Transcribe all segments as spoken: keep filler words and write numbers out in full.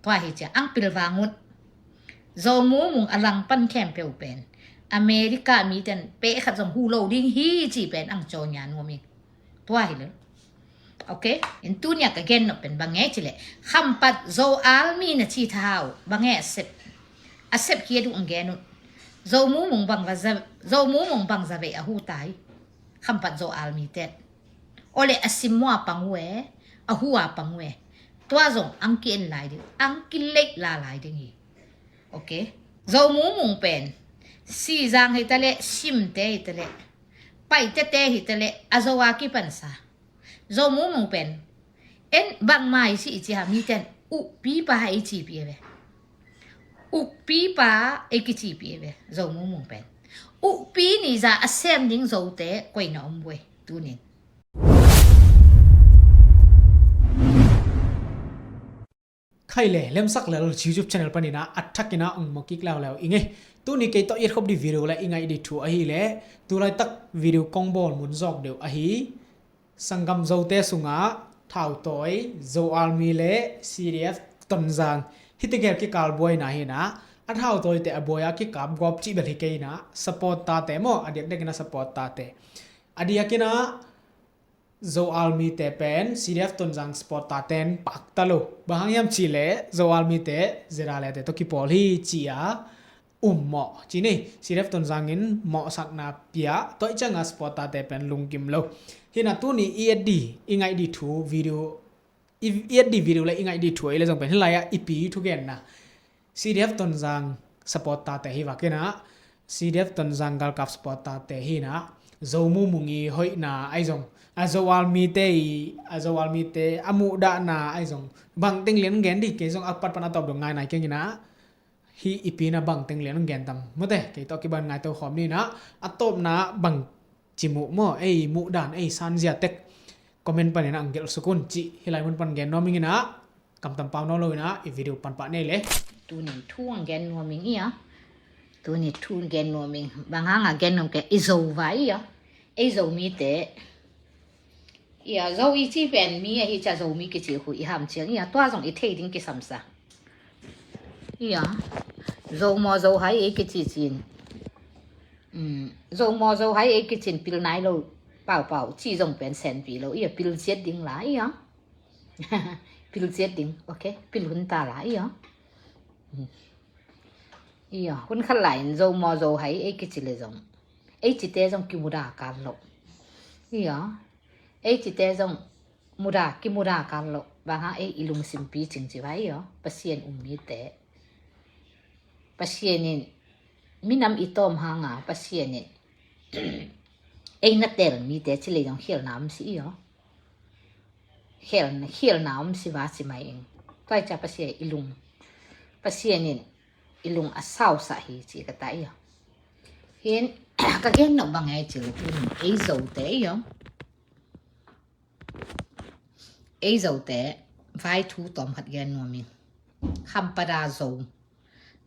Tua hi cia ang pilvang un. Zo mumung a langpan khempeuh pen America miten peh khat zong huh lo ding hi ci pen ang caw nia nuam ing. Tua hi lo. Ok, in tunia ka gen nop pen bang e cileh, Khampat Zo Army na ci tha uh, bang e a sep, a sep hi a duh ang gen uh. Zo mumung bang va za, Zo mumung bang za vei a huh ta hi. Khampat Zo Army ten. Ole a sim mua pang uh e, a huh a pang uh e. Tua zong ang ki en lai ding, ang ki leih la lai ding hi. Ok. Zo mumung pen Sizang hi ta leh, Simte hi ta leh, Paite te hi ta leh, a Zo a kipansa Zo mumung pen en bangmah i si i ci ha, miten ukpipa ei cipi e ve. Ukpipa ei kicipi e ve Zo mumung pen. Ukpi ni za a sem ding Zote koina om ve tunin. Khai le, Lemsak Lel YouTube channel panin ah a thakin ah ong mawk kik leuleu ing e. Tuni kei tawh i et khop ding video le i ngaih ding thu ahih leh, tulaitak video kong bawl mun zawk deuh ahi, sanggam Zote sungah thautawi, Zo Army le C D F Tonzang hih tegel kikal buaina hi in ah, a thautawite a buai a kikap gawp cih bel hi kei in ah, supporter-te maw, a diakdiakin ah supporter-te. A diakin ah Zo Army-te pen C D F Tonzang supporter-ten pakta lo. Bang hang hiam cih leh Zo Army-te Zedale-te tawh kipawl hi ci-a um mawh ci ni. C D F Tonzang in mawhsakna pia, tua ahih ciangin supporter-te pen lungkim lo. Hi in ah tuni i et ding, i ngaih ding thu video, i, i et ding video le i ngaih ding thu ahih leh zong pen hih lai-ah i pi thugenna C D F Tonzang supporter-te hi vak in ah, C D F Tonzang galkap supporter-te hi in ah, Zo mumung i hoihna ahi zong, a Zo Army-te i, a Zo Army-te a muhdahna ahi zong, bangteng lian gen ding, kei zong a pat pan a tawp dong ngai nai keng in ah, hih i pi in ah bangteng lian gen tam maw te, kei tawh kibang ngaihtuah khawm ni in ah, a tawpna bang ci muh maw, ei muhdan, ei sanzia tek comment panin ah ang gelh suk un cih hih lai mun pan gen nuam ing in ah, kamtam pau nawn lo in ah i video pan pah ni le. Tuni thu ang gen nuam ing ia. Tuni thu ang gen nuam ing. Bang hang a gen nuam kei, i Zo vai ia. Ei Zomite ia, Zo i ci pen mi ahi cia Zomi kici khu i ham ciang ia, tua zong i thei ding kisamsa. Ia, Zo maw Zo hai ei kici cin. Um, Zo maw Zo hai ei kicin pil nai lo paupau, ci zong pen senpi lo ia, pil ciat ding la ia. Pil ciat ding, ok, pil hun ta la ia. Um. Ia, hun khat lai in Zo maw Zo hai ei kici le zong, ei cite zong kimuda kal lo. Ia, ei cite zong muda, kimuda kal lo. Bang hang ei i lungsim picing ci vai ia, Pasian um mite. Pasian in minam i tawm hang a, Pasian in ei na tel mite ci le zong khialna om si ia. Khial, khialna om si va ci mai ing. Tua ahih cia Pasian i lung, Pasian in i lung a sausah hi ci ka ta ia. Hi in, ka gen nop bang e cih leh tuni ei Zote ia, ei Zote vai thu tawm khat gen nuam ing. Khampat a Zo,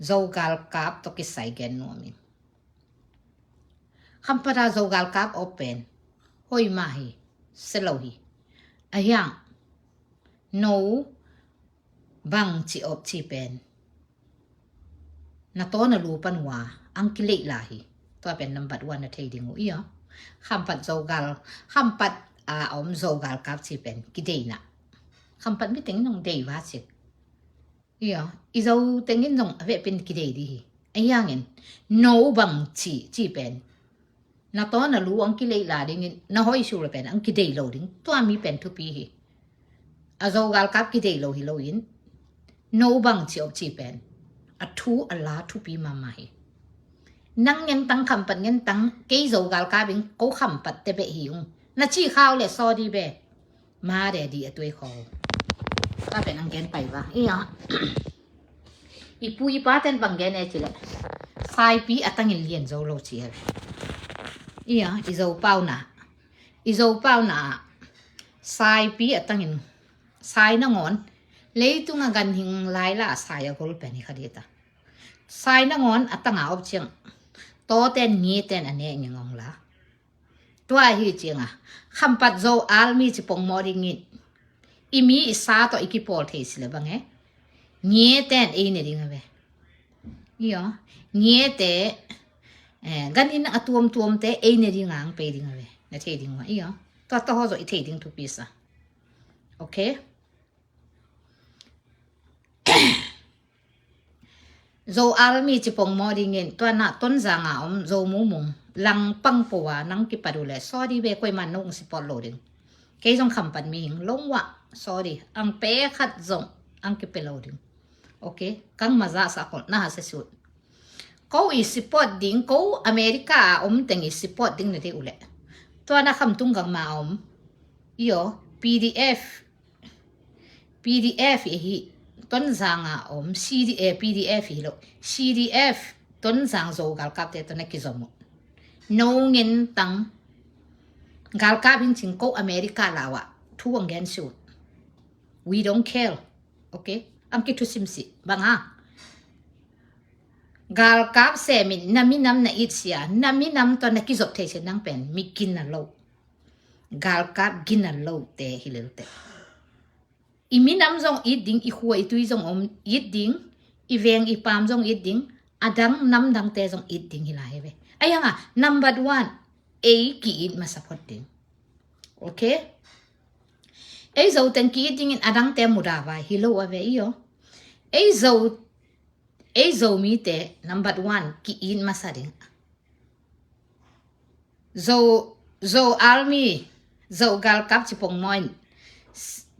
Zo galkap tawh kisai gen nuam ing. Khampat a Zo galkap op pen hoih mah hi, sia lo hi. A hiang, no bang ci op ci pen na taw na lu pan uh a ang kileih la hi. Tua pen number one na thei ding uh ia. Khampat Zo gal, Khampat a om Zo galkap ci pen kideina. Khampat mi teng in hong dei va ci. Ia, i Zo teng in zong a veh pen kidei ding hi. A hiang in, no bang ci, ci pen na taw na lu ang kileih la ding in, na hoih sul pen ang kidei lo ding. Tua mi pen thupi hi. A Zo galkap kidei lo hi lo in, no bang ci op ci pen a thu a la thupi mahmah hi. Nang ngen tang, Khampat ngen tang, kei Zo galkap ing, ko Khampat te beh hi ung, na ci khau le saw ding beh. Ma de di a tui kho. Tua pen ang gen pai va ia. I pu i pa ten bang gen e cih leh, saipi a tangin lian zo lo ci e. Ia, i Zo pauna, i Zo pauna, saipi a tangin, sai nangawn, leitung a ganhing lai la sai a gol pen hi kha ding ta. Sai nangawn a tang a op ciang, taw ten ngi ten a ne ngi ngong la. Tua hi ciang a, Khampat Zo Army ci pongmawh ding in, i mi i sa tawh i kipawl thei si le bang e. Ngiate in ei ne ding a ve. Io, ngiate, eh, gan in a tuamtuamte ei ne ding a ang pei ding a ve. Na thei ding ua, io. Tua tawh ho zo i thei ding thupi sa. Okay? Zo Army ci pongmawh dingin, tua na Tonzang a om Zo Mumung, langpang po a nang kipat uh le, sorry ve, koiman nong support lo ding. Kei zong Khampat mi hing, long wah, sorry, ang pe khat zong ang kipe lo ding. Okay, kang maza sa kol, na ha se sut. Ko i support ding, ko America a om teng i support ding na dei uh le. Tua na Khamtung gam ma om. Io, P D F, P D F i hi, Tonzang a om, C D, eh, P D F i hi lo. C D F, Tonzang Zo galkapte tawh na kizom uh. No ngen tang, galkap hin cing ko America lau ah thu ang gen sut. We don't care. Okay? Ang kithusim si. Bang hang? Galkap semin na minam na it sia, na minam tawh na kizop thei sia nang pen mi gina lo. Galkap gina lote hi lelte. I minam zong it ding, i khua i tui zong om it ding, i veng i paam zong it ding, a dang nam dangte zong it ding hi lai hi ve. Ai hang a, number one, ei ki-it masa phot ding. Okay? Ei Zo teng ki-it dingin a dangte muda vai hi lo a ve io. Ei Zo, ei Zomite number one ki-it masa ding. Zo, Zo Army, Zo galkap ci pongmawh in,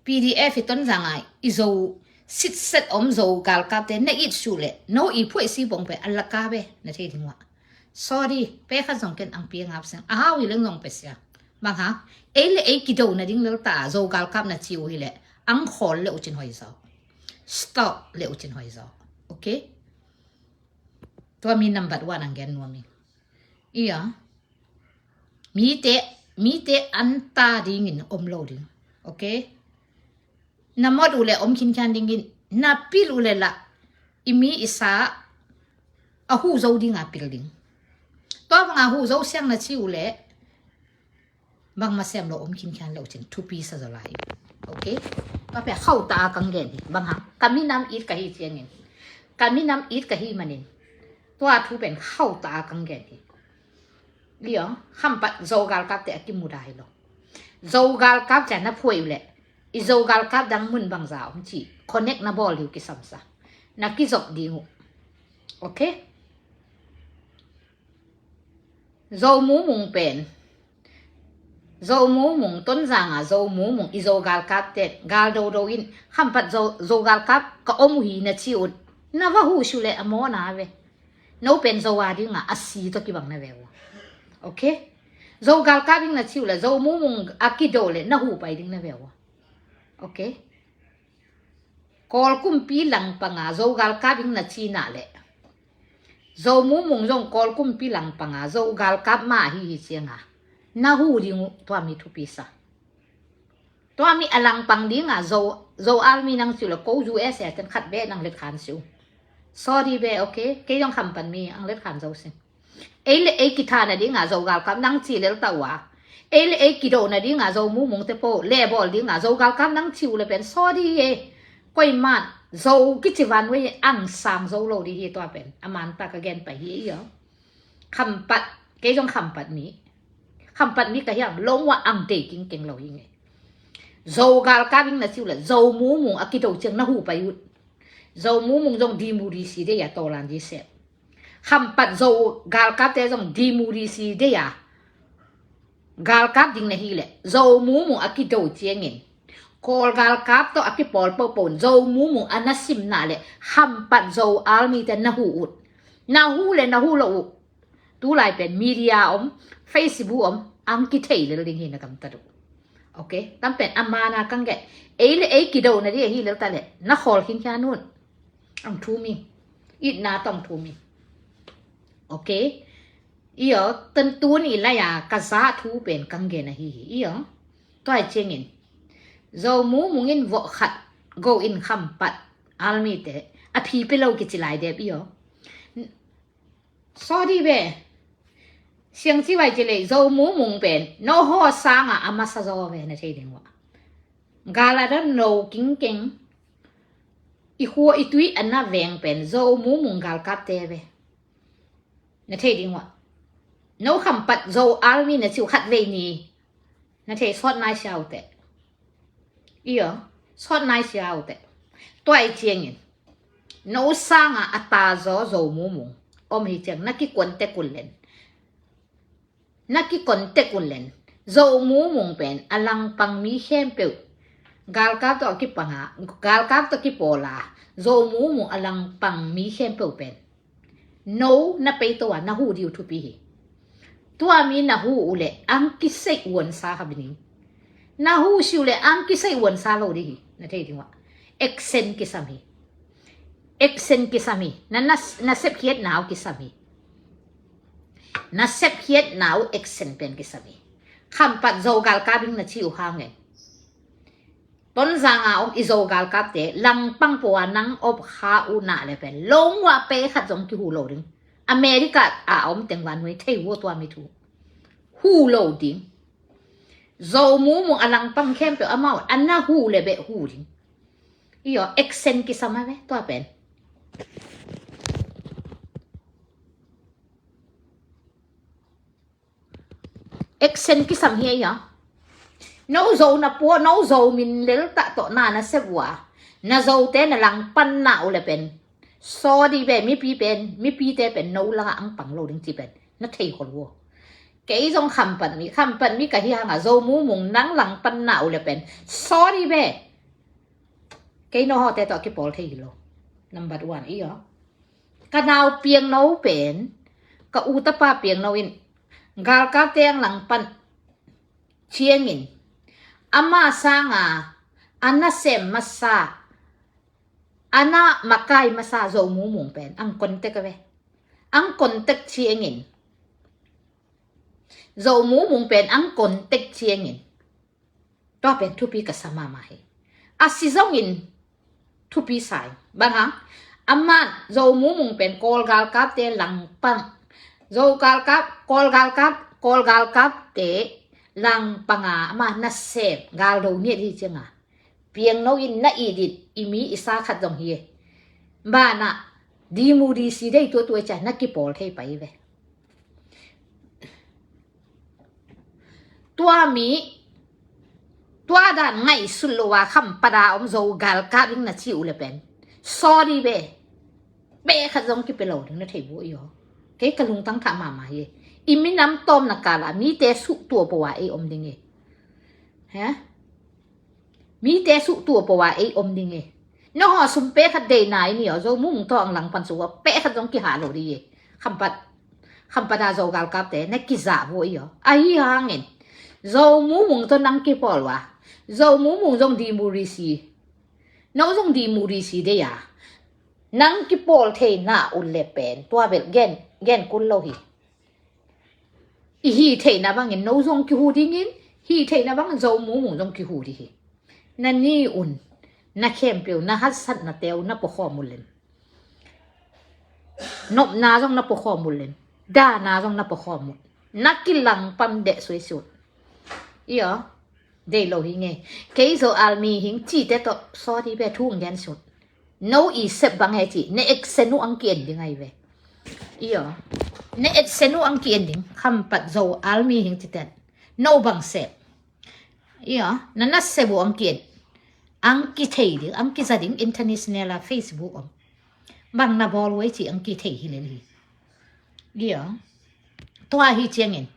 P D F i Tonzang a i Zo sitset om Zo galkapte na it su le, no i phuaih si pong pe a laka ve, na thei ding ua. Sorry, pe khat zong ken ang pia ngap seng. A hau hi leng zong pe sia. Bang hang? Ei le ei kido na ding lel ta, Zo galkap na ci uh hi le, ang khawl le uh cin hoi zaw. Stop le uh cin hoi zaw. Okay? Tua mi number one ang gen nuam hi. Ia. Mite, mite an ta dingin om lo ding. Okay? Na mot uh le om khinkhian dingin, na pil uh le lah, i mi i sa a hu zo ding a pil ding. Tua bang a hu zo siang na ci uh le, bangma sem lo om khinkhian lo cin thupi sa zo lai. Okay? Tua pia khauh ta a kang gen hi. Bang hang? Ka minam it ka hi ciangin. Ka minam it ka hi manin. Tua thu pen khauh ta a kang gen hi. Io, Khampat Zo galkapte a kimuda hi lo. Zo galkap cia na phuai uh le, i Zo galkap dang mun bangza om ci, connect na bawl diu kisamsa. Na kizop ding uh. Okay? Zo Mumung pen. Zo Mumung, Tonzang a Zo Mumung, i Zo galkapte, gal dodo in, Khampat Zo, Zo galkap ka om uh hi na ci uh. Na va hu su le a mawna ve. No pen Zo a ding a, a si tawh kibang na ve ua. Okay? Zo galkap ding na ci uh le, Zo Mumung a kido le, na hu pai ding na ve ua. Okay? Kawl kumpi langpang a, Zo galkap ding na ci na le. Zo Mumung zong Kawl kumpi langpang a, Zo galkap ma hi hi ciang a. Na hu ding uh, tua mi thupi sa. Tua mi a langpang ding a, Zo, Zo Army nang ci uh le ko U S A ten khat be nang let khan si uh. Sorry be, okay? Kei zong Khampat mi ang let khan zo sin. Ei le ei kitha na ding a Zo galkap nang ci lel ta ua. Ei le ei kido na ding a Zo Mumung te po le bawl ding a Zo galkap nang ci uh le pen sorry e. Koiman Zo kici van wei ang sang zo lo di hi tua pen. A man ta ka gen pai hi io. Khampat, kei zong Khampat mi. Khampat mi ka hiam, long ua ang dei kingkeng lo hi ngei. Zo galkap ding na ci uh le, Zo Mumung a kido ciang na hu pai uh. Zo Mumung zong D M D C dei a tawlan di sep. Khampat Zo galkapte zong D M D C dei a galkap ding na hi le, Zo Mumung a kido ciangin. Kawl galkap tawh a kipawl pohpoh in, Zo Mumung a na sim na le, Khampat Zo Army te na hu uh. Na hu le, na hu lo uh. Tu lai pen media om, Facebook om, ang kithei lel ding hi na gamtat uh. Okay? Tam pen a man a kang gen. Ei le ei kido na di a hi lel ta le, na khawl khinkhian un. Ang thu mi. Itna tawh ang thu mi. Okay? Io, tun tuni lai a ka za thu pen kang gen a hi hi. Io. Tua hi ciangin. Zo Mumung in vok khat go in Khampat Army te. A phi pe lo kici lai dep io. Sorry be. Siang ci vai ci le Zo Mumung pen. No ho sang a a masa zo ve na thei ding ua. Gal a don lo kingkeng. I khua i tui a na veng pen Zo mumung galkapte ve. Na thei ding uh ah. No Khampat Zo army na ci uh khat vei ni. Na thei sawt nai sia uh teh. Iyo, sawt nai sia uh teh. Tua i ciangin no sanga a ta zaw Zo mumung om hi ciang na kikuan tek uh len. Na kikuan tek uh len. Zo mumung pen a langpang mi khempeuh galkap tawh a kipanga, galkap tawh kipawl a, Zo mumung a langpang mi khempeuh pen no na peito a na huh ding uh thupi hi. Tua mi na huh uh leh ang kisei uansa kha binin. Na huh si uh leh ang kisei uansa lo ding hi. Na thei ding uh ah. Action kisam hi. Action kisam hi. Na, na, na sepkhiatna uh kisam hi. Na sepkhiatna uh action pen kisam hi. Khampat Zo galkap ing na ci uh hangin Tonzang a om i Zo galkapte langpang pua nang op kha uh na le pen longua pe khat zong kihu lo ding. America a om teng van nuai thei uh tua mi thu. Hu lo ding. Zo mumung a langpang khempeuh amau a na hu le beh hu ding. Iyo, action kisam a ve tua pen. Action kisam hi a. No Zo na pua, no Zo min lel tah tawh na na sep uh a, na Zote na langpan na uh le pen sawt dih ve. Mipi pen, mipite pen no langah ang pang lo ding ci pen na thei khol uh. Kei zong Khampat mi, Khampat mi ka hi hanga Zo mumung nang langpan na uh le pen sawt dih ve. Kei no hawte tawh kipawl thei hi lo. Number one iyo. Ka nau piangno pen, ka u tapa piangno in galkapte ang langpan ciangin ama sanga a nasem masa, a na makai masa Zo mumung pen ang contact a ve. Ang contact ciangin Zo mumung pen ang contact ciangin tua pen thupi ka sa mahmah hi. A si zongin thupi sa ing. Bang hang? Aman Zo mumung pen Kawl galkapte langpang, Zo galkap, Kawl galkap, Kawl galkapte langpanga ama nasem galdo niat hi cianga piangno in na it in i mi i sa khat zong hi. Banah D M D C dei tuatua i ciah na kipawl thei pai ve. Tua mi, tua dan ngaihsut lo a Khampat a om Zo galkap ding na ci uh le pen sawt dih ve. Beh khat zong kipia lo ding na thei uh iyo. Kei ka lungtang thah mahmah hi. I minam tawmna kala mite suh tua pua ei om ding hi. He? Mite suh tua pua ei om ding hi. No haw sum pe khat dei nai ni aw, Zo mumung tawh ang langpan suh a pe khat zong kiha lo ding hi. Khampat, Khampat a Zo galkapte na kizah vua i aw. Ahi hangin Zo mumung tawh nang kipawl ua, Zo mumung zong D M D C, no zong D M D C dei a nang kipawl thei na uh le pen tua bel gen, gen kul lo hi. I hih theihna bangin no zong kihu dingin, hih theihna bangin Zo mumung zong kihu ding hi. Na ni un, na khempeuh, na hatsatnate uh na puakhawm uh len. Nopna zong na puakhawm uh len. Dahna zong na puakhawm uh. Na kilangpam deh suaisuat. I aw, dei lo hi ngei. Kei Zo army hing cite tawh sawt dih ve thu ang gen sut. No i sep bang he ci, ne action uh ang ki-en ding ahi ve. I aw. Ne action uh ang ki-en ding, Khampat Zo army hing citen. No bang sep. I aw, na na sep uh ang ki-en. Ang kithei ding, ang kiza ding, international a Facebook om. Bang na bawl uh ei ci ang kithei hi lel hi. I aw. Tua hi ciangin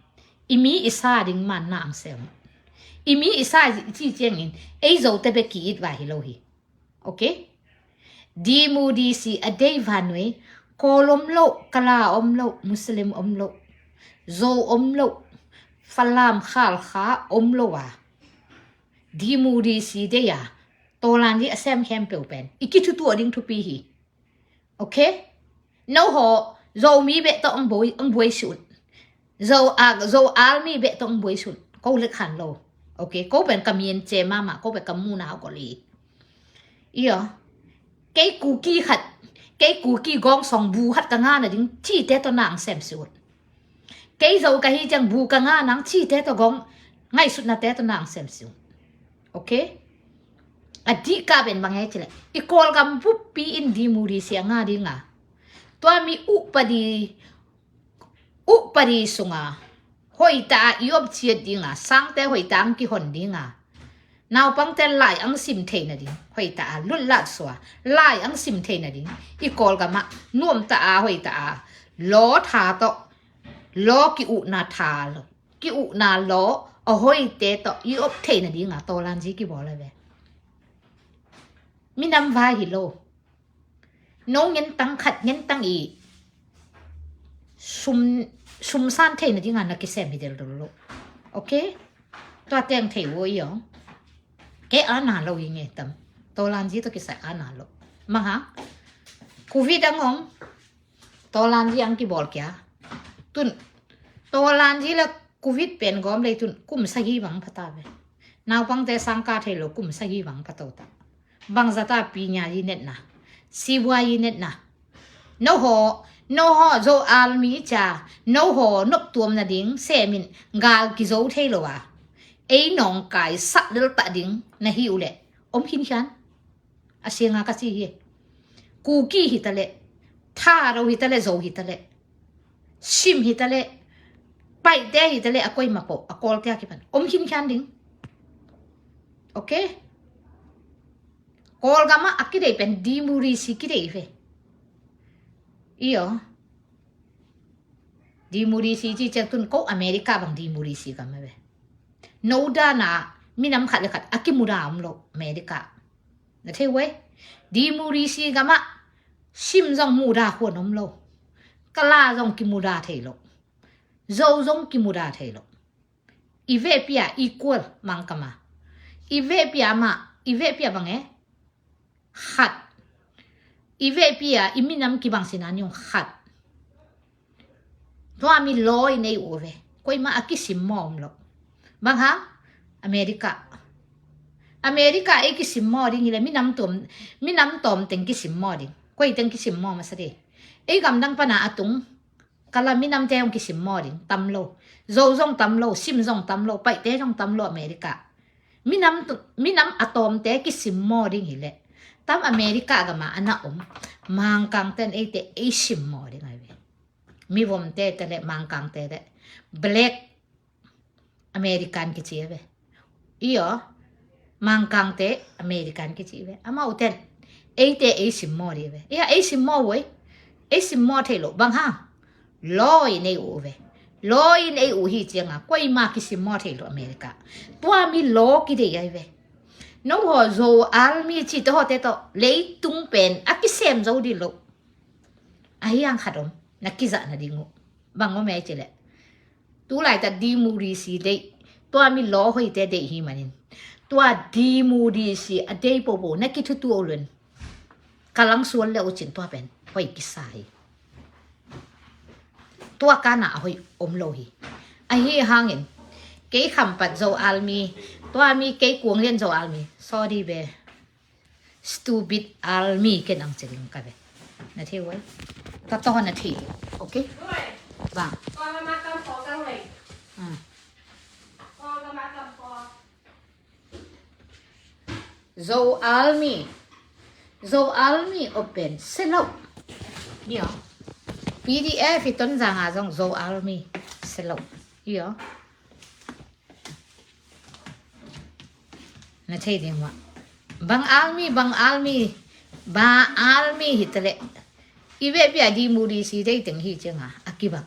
i mi i sa ding man na ang sem. I mi i sa ci ciangin ei Zote bek ki-it vai hi lo hi. Okay? D M D C a dei vannui, Kawl om lo, Kala om lo, Muslim om lo, Zo om lo, Falam, Khalkha om lo a, D M D C dei a tawlan dih a sem khempeuh pen i kithutuah ding thupi hi. Okay? No haw Zomi beh tawh ang buai, ang buai sut. Zo a, Zo army beh tawh ang buai sut. Ko lek khan lo. Okay? Ko pen ka mience mahmah, ko pen ka muna ko li. I aw. Kei Kuki khat, kei Kuki gawngsong bu khat ka ngahna ding cite tawh na ang sem sut. Kei Zo ka hi ciang bu ka ngah nang cite tawh gawng ngaihsutnate tawh na ang sem sut. Okay? A dihkah pen bang e cileh, i Kawlgam buppi in democracy a ngah dinga, tua mi upadi, upadi sunga hoihtak a i op ciat dinga, sangte hoihtak ang kihon dinga, naupangte lai ang sim theina ding, hoihtak a lutlat sua lai ang sim theina ding, i Kawlgam ah nuamtak a hoihtak a law tha tawh, law ki-ukna tha lo, ki-ukna law a hoihte tawh i op theina dinga tawlanzi kibawl a ve. Minam vai hi lo. No ngentang khat ngentang i sum, sum san theina dinga na kisem hi deldol lo. Okay? Tua teng thei uh i ong. Kei a na lo i nge tam. Tawlanzi tawh kisai a na lo. Mangha. Covid ang ong. Tawlanzi ang kibawl kia. Tun. Tawlanzi le Covid pen gawm lei tun kum sagih bang pha ta ve. Naupangte sangkah thei lo kum sagih bang pha to ta. Bangzata pinya i netna, sibua i netna. No haw, no haw Zo Army ca, no haw noptuam nading semin gal kizo thei lo a, ei nawngkai sak lel ta ding na hi uh leh om khinkhian. A sianga ka ci hi. Kuki hi ta leh, Tharo hi ta leh, Zo hi ta leh, Sim hi ta leh, Paite hi ta leh, a koima po a Kawlte a kipan om khinkhian ding. Okay? Kawlgam ah a kidei pen democracy kidei ve. Iyo. Democracy ci ciang tun ko America bang democracy gam a ve. No dana minam khat le khat a kimuda om lo America. Na thei uh e. Democracy gam ah Sim zong muda khuan om lo. Kala zong kimuda thei lo. Zo zong kimuda thei lo. I vehpi a equal Mangkam a. I vehpi a mah, i vehpi a bang e? Khat. I vehpi a i minam kibang sina ni ong khat. Tua mi law in ei uh ve. Koima a kisimmaw om lo. Bang hang? America. America ei kisimmaw ding hi leh minam tawm, minam tawm teng kisimmaw ding. Koi teng kisimmaw masa ding? Ei gamdang pana a tung Kala minamte zong kisimmaw ding tam lo. Zo zong tam lo, Sim zong tam lo, Paite zong tam lo America. Minam, minam a tawmte kisimmaw ding hi leh tam America gam a a na om Mangkangte in eite ei simmaw ding a hi ve. Mivomte te leh Mangkangte leh Black American kici a ve. Iyo, Mangkangte American kici ve. Amau ten eite ei simmaw ding ve. Iya, ei simmaw uh e. Ei simmaw thei lo bang hang? Law in ei uh ve. Law in ei uh hi cianga koima kisimmaw thei lo America. Tua mi law kidei a hi ve. No haw Zo Army ci te hawte tawh leitung pen a kisem zo ding lo. Ahi hang khat om na kizahna ding uh. Bang om e ci leh, tulaitak democracy deih, tua mi law hoihte deih hi manin, tua democracy a deih popo na kithutu uh lun ka langsual le uh cin tua pen hoih kisa hi. Tua kana a hoih om lo hi. Ahi hangin kei Khampat Zo Army, tua mi kei Kuang Lian Zo Army, sorry be. Stupid army ken ang ceding ka ve. Na thei uh e. Ka tawh na thei. Okay? Bang. Hmm. Zo Army. Zo Army open. Selo. Iyo. P D F i Tonzang a zong Zo Army. Selo. Iyo. Na thei ding mah. Bang army, bang army, bang army hi ta leh, i vehpi a democracy deih teng hi cianga a kibang.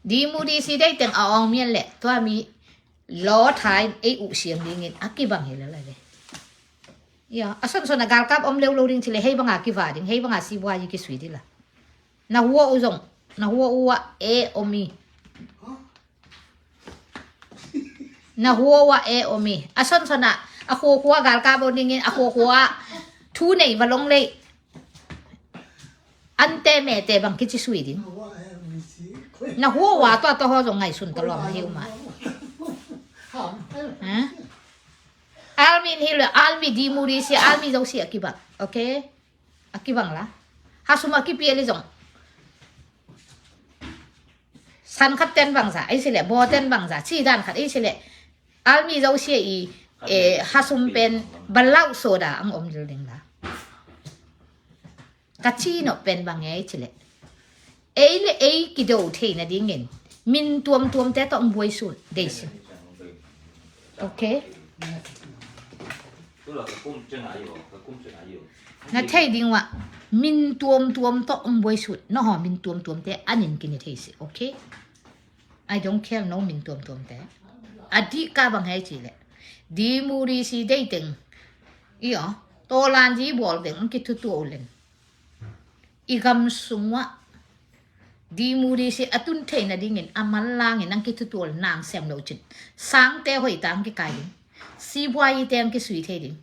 Democracy deih teng a awng mian leh tua mi law tha in ei uh siang dingin a kibang hi lala ve. Iya, a sonson a galkap om leu lo ding ci leh hei banga kiva ding, hei banga sibua i kisui ding la. Na hua uh zong, na hua uh ah e om i. Na hua uh ah e om i. A sonson ah a khuakhua galkap om dingin a khuakhua ah thu nei va long lei. Ante mete bang kici sui ding. Na hua uh ah tua tua haw zong ngaihsun ta lawm na hi uh mah. Ha? Army in hi leh army democracy, army zosia kibang. Okay? A kibang la. Hasum a kipial i zong. San khat ten bangza, ei si leh, baw ten bangza, ci dan khat ei si leh. Army zosia i Eh, hasum pen balau soda ang om dil ding la. Ka ci nop pen bang ei ci le, ei le ei kido theina dingin min tuamtuamte tawh ang buai sun dei sin. Ok. Na thei ding uh ah, min tuamtuam tawh ang buai sun. Na haw min tuamtuamte an in kini thei si. Ok. I don't care no min tuamtuamte. A dih ka bang hei ci le, di muri si dei teng i aw, tawlan di bawl teng ang kithutuah uh len, i gam sung uh ah di muri si a tun theina dingin a manlangin ang kithutuah uh len, nang sem lo cin. Sangte hoih ta ang kikai ding. Sibuai i te ang kisui thei ding.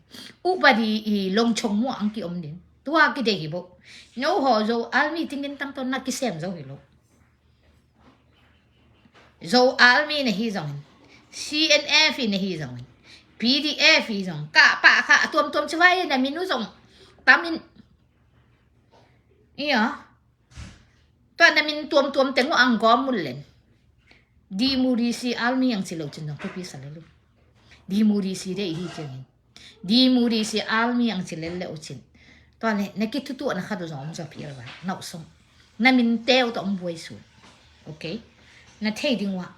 Upadi i longchong muah ang kiom ding. Tua kidei hi bo. No haw Zo army tingin tangton na kisem zo hi lo. Zo army na hi zongin, C N F i na hi zongin, P D F i zong, ka pa kha a tuamtuam ci vai na min uh zong tamin. Ia. Tua na min tuamtuam teng uh ang gawm uh len, di muri si army ang ci lo cin zong thupi sa le lu. Di muri si dei hi ciangin. Di muri si army ang ci lel le uh cin. Tua le na kithutuah na khat uh zong om zaw phial va. Na uh song. Na min teu tawh om buai sun. Ok. Na thei ding uh ah,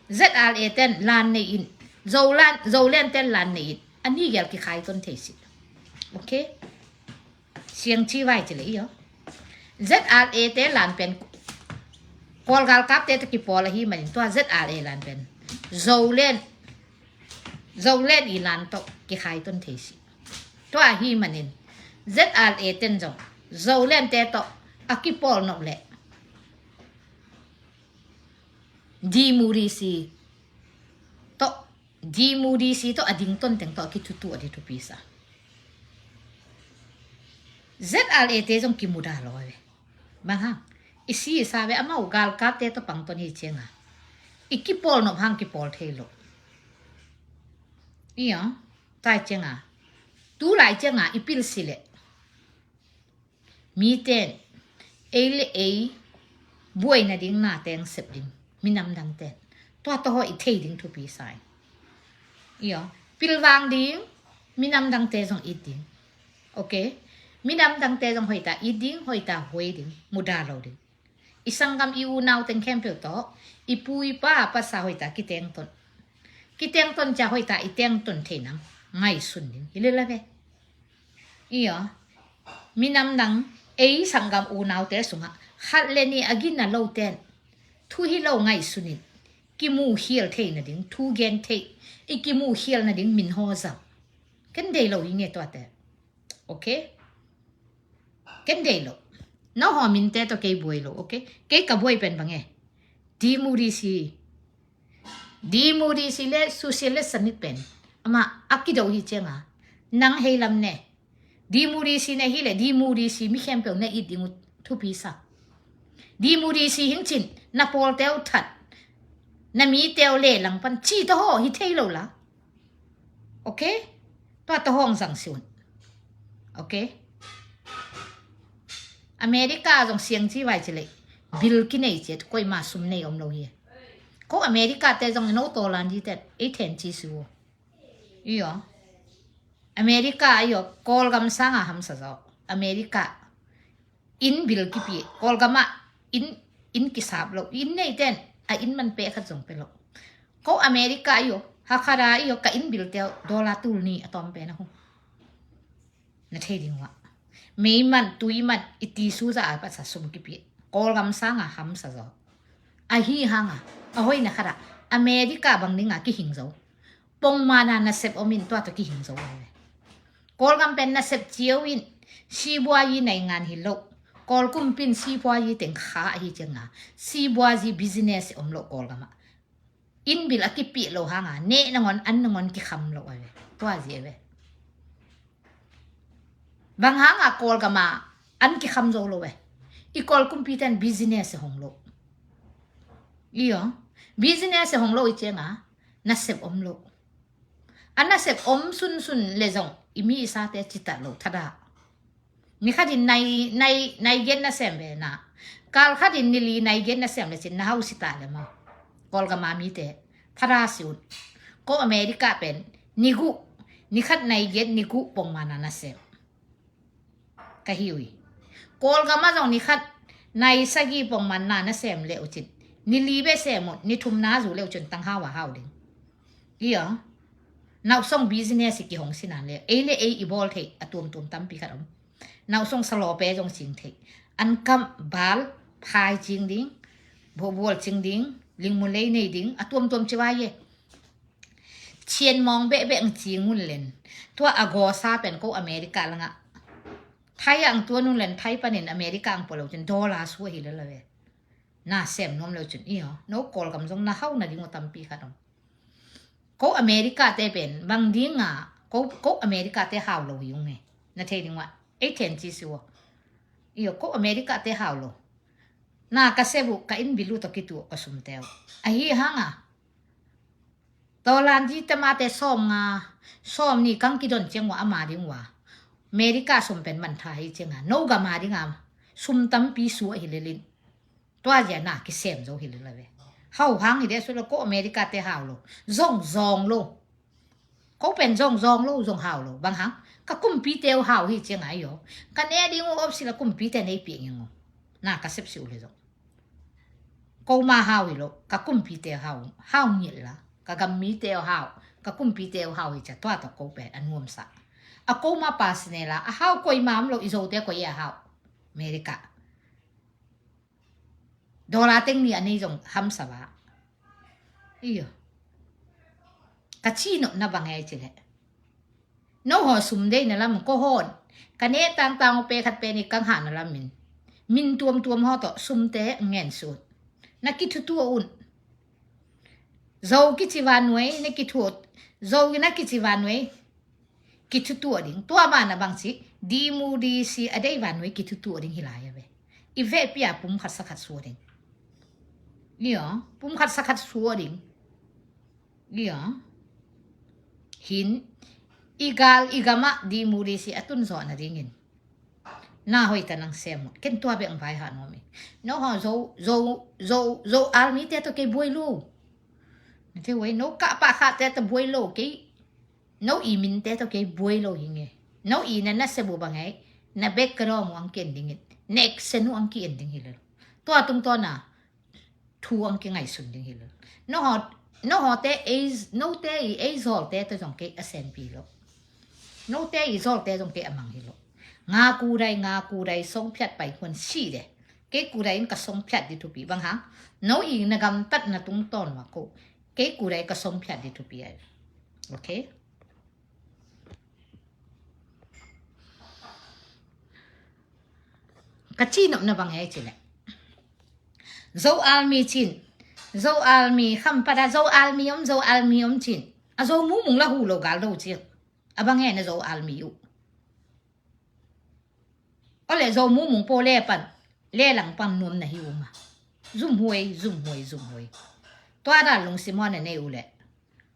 Z R A ten lan nei in. Zolan, Zolen ten lan nei in. A ni gel kikhai ton thei si. Ok. Siang ci vai ci le i aw. Z R A te lan pen Kawl galkapte tawh kipawl ahi manin tua Z R A lan pen Zolen, Zolen i lan tawh kikhai ton thei si. Tua ahi manin Z R A ten zong Zolente tawh a kipawl nop le di muri si tawh, di muri si tawh a ding ton teng tawh a kithutuah di thupi sa. Z R A te zong kimuda lo ve. Bang hang? I si i sa ve, amau galkapte tawh pangton hi cianga i kipawl nop hang kipawl thei lo. Ia, tai cianga, tu lai cianga i pil si le miten ei le ei buaina ding na teng sep ding minam dangten. Tua tawh i thei ding thupi sa in. Ia, pilvang ding, minam dangte zong it ding. Ok. Minam dangte zong hoita it ding, hoita huai ding, muda lo ding. I sanggam i unau teng khempeuh tawh i pu i pa pasa hoita kitengton. Kitengton cia hoita i tengton thei nang ngaihsun ding hi le la ve. Ia. Minam dang ei sanggam unaute sungah khat le nih a gina loten thu hi lo ngaihsun in kimu hial theina ding thu gen thei, i kimu hial nading min haw zang. Ken dei lo hi nge tuate. Ok. Ken dei lo. Na haw minte tawh kei buai lo. Ok. Kei ka buai pen bang e. Di muri si. Di muri si le susia le sanit pen ama a kido hi cianga nang hei lam ne. Di muri si ne hi le di muri si mi khempeuh ne it ding uh thupi sa. Di muri si hing cin na pawlte uh that, na mite uh le lang pan ci tawh haw hi thei lo la. Ok. Tua tawh hawng zang si un. Ok. America zong siang ci vai ci le bil kinei ciat koima sum nei om lo hi. Ko America te zong no tawlan di ten ei then ci si uh. Io. America io Kawlgam sanga hamsa zaw. America inn bil kipi Kawlgama inn, inn kisap lo. Inn nei ten a inn man pe khat zong pe lo. Ko America io Hakha ra io ka inn bil teo dollar tul ni a tom pe na hu. Na thei ding uh ah mei man tui man i ti su za a pasa sum kipi Kawlgam sanga hamsa zaw. Ahi hanga a hoina khat ah America bang dinga kihing zo. Pongmana nasep om in tua tawh kihing zo a ve. Kawlgam pen nasep cio in sibuayi naingan hi lo. Kawlkumpin sibuayi teng kha ahi cianga sibuayi business om lo Kawlgama. Inn bil a kipih lo hanga neh nangon an nangon kikham lo a ve. Tua zi a ve. Bang hanga Kawlgama an kikham zo lo ve. I Kawlkumpiten business hong lo. Io. Business hong lo i cianga nasep om lo. A nasep om sunsun le zong i mi i sate citat lo thada. Ni khatin nai, nai, nai gen nasem ve na. Kal khatin ni li nai gen nasem le cin na hau sita le maw. Kawlgama mite thada si un. Ko America pen ni guh, ni khat nai giat ni guh pongman a na sem ka hi uh hi. Kawlgam ah zong ni khat nai sagih pongman na na sem le uh cin, ni li beh sem uh, ni thum na zu le uh cin tanghau a hau ding. Io, nausong business i kihong sinan le ei le ei i bawl thei a tuamtuam tampi khat om. Nausong salope zong cing thei. An kam bal phai cing ding, bual cing ding, lingmun lei nei ding a tuamtuam ci vai e. Cian mawng behbeh ang cing un len. Tua a gawsa pen ko America langah Thai ang tuan un len Thai panin America ang pua lo cin dollar sua hi lel a ve. Na sem nuam lo cin io, no Kawlgam zong na hau na ding uh tampi khat om. Ko America te pen bang dinga ko, ko America te hau lo hi ung e. Na thei ding uh a ei then ci si uh. Io, ko America te hau lo. Na ka sep uh ka inn bill uh tawh kituh ka sumte uh. Ahi hanga Tawlan ji te mate sawm nga, sawm ni kang kidon ciang uh a ama ding uh a America sum pen man tha hi cianga no gam a dinga sum tampi suah hi lelin. Tua zia na kisem zo hi lel a ve. Hau hang hi de su lo, ko America te hau lo. Zong zong lo. Ko pen zong zong lo, zong hau lo. Bang hang ka kumpi te uh hau hi cianga io, ka ne ding uh op si la kumpi te nei piang ing uh. Na ka sep si uh le zong ko ma hau hi lo, ka kumpi te hau, hau ngil la, ka gam mi te hau, ka kumpi te hau hi cia tua tawh ko pen a nuam sa. A ko ma pa sine la a hau koi ma om lo, i zo te koi a hau. America dollar teng ni a nei zong hamsa va. Io, ka ci nop na bang ei ci le no haw sum dei na lam ko hawn. Ka ne tang tang pe khat pe ni kang ha na lam min. Min tuam tuam haw tawh sum te ngen sut. Na kithutuah un. Zo kici van nuai na kithuat. Zo na kici van nuai. Kithutuah ding. Tua ma na bang ci. Di mu di si a dei van nuai kithutuah ding hi lai a ve. I veh pia pum khat sa khat sua ding. Io, pum khat sa khat sua ding. Io. Hin i gal i gam ah di mu di si a tun zawh na dingin na hoih ta nang sem uh. Ken tua bek ang vai ha nuam i. No haw zo, zo, zo, zo army te tawh kei buai lo. Na thei uai, no kah pah khah te tawh buai lo kei. No i min te tawh kei buai lo hi nge. No i na na sep uh bang ei, na bek ka dawm uh ang ki en dingin, nek sen uh ang ki en ding hi lo. Tua tungtawn a thu ang kingaihsun ding hi lo. No haw, no haw te ei, no te i ei zawl te tawh zong kei a senpi lo. No te i zawl te zong kei a mang hi lo. Nga ku dai, nga ku dai song phiat pai huan si de. Kei ku dai in ka song phiat di thupi bang hang. No i na gamtat na tungtawn wa ko. Kei ku dai ka song phiat di thupi ai. Okay? Ka ci nop na bang ei ci le Zo almi cin. Zo almi kham pada zo almi om, zo almi om cin. A zo mumung la hu lo gal do cin. A bang ei na zo almi uh. Ole zo mumung po le pan le lang pan nuam na hi uma. Zum huai, zum huai, zum huai. Tua da lungsim hua na nei u le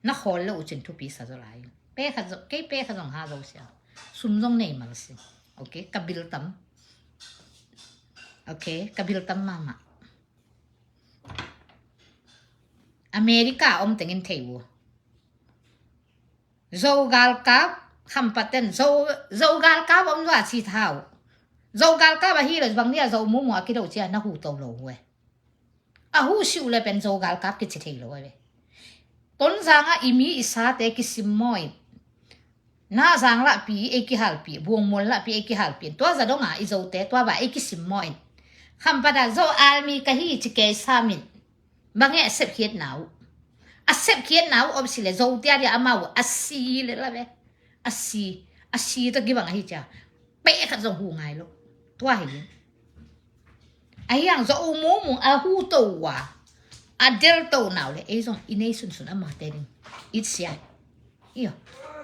na khawl le u cin thupi sa zo lai. Pe kha zo, kei pe kha zong ha zo sia. Sum zong nei mal si. Okay, ka bil tam. Okay, ka bil tam mama. America om tengin thei u. Zo galkap khampat ten zo, zo galkap om zua ci thau. Zo galkap a hi lo bang nia zo mumu a kido cia na hu to lo hue. A hu siu le pen zo galkap kici thei lo a ve. Tonzang a i mi i sa te kisim maw in. Na zang lahpi ei kihalpi, buang mual lahpi ei kihalpi. Tua za dong a i zo te tua ba ei kisim maw in. Khampat a zo almi ka hi ci kei sa min. Bang e a sepkhiatna uh. A sepkhiatna uh om si le zo tia dia amau a si le la ve. A si, a si to gibang a hi cia. Pe khat zong hu ngai lo. Tua hi. A hiang zo mumung a hu to wa. A del to nau le ei zong i nei sunsun ama te ding. It sia. Io.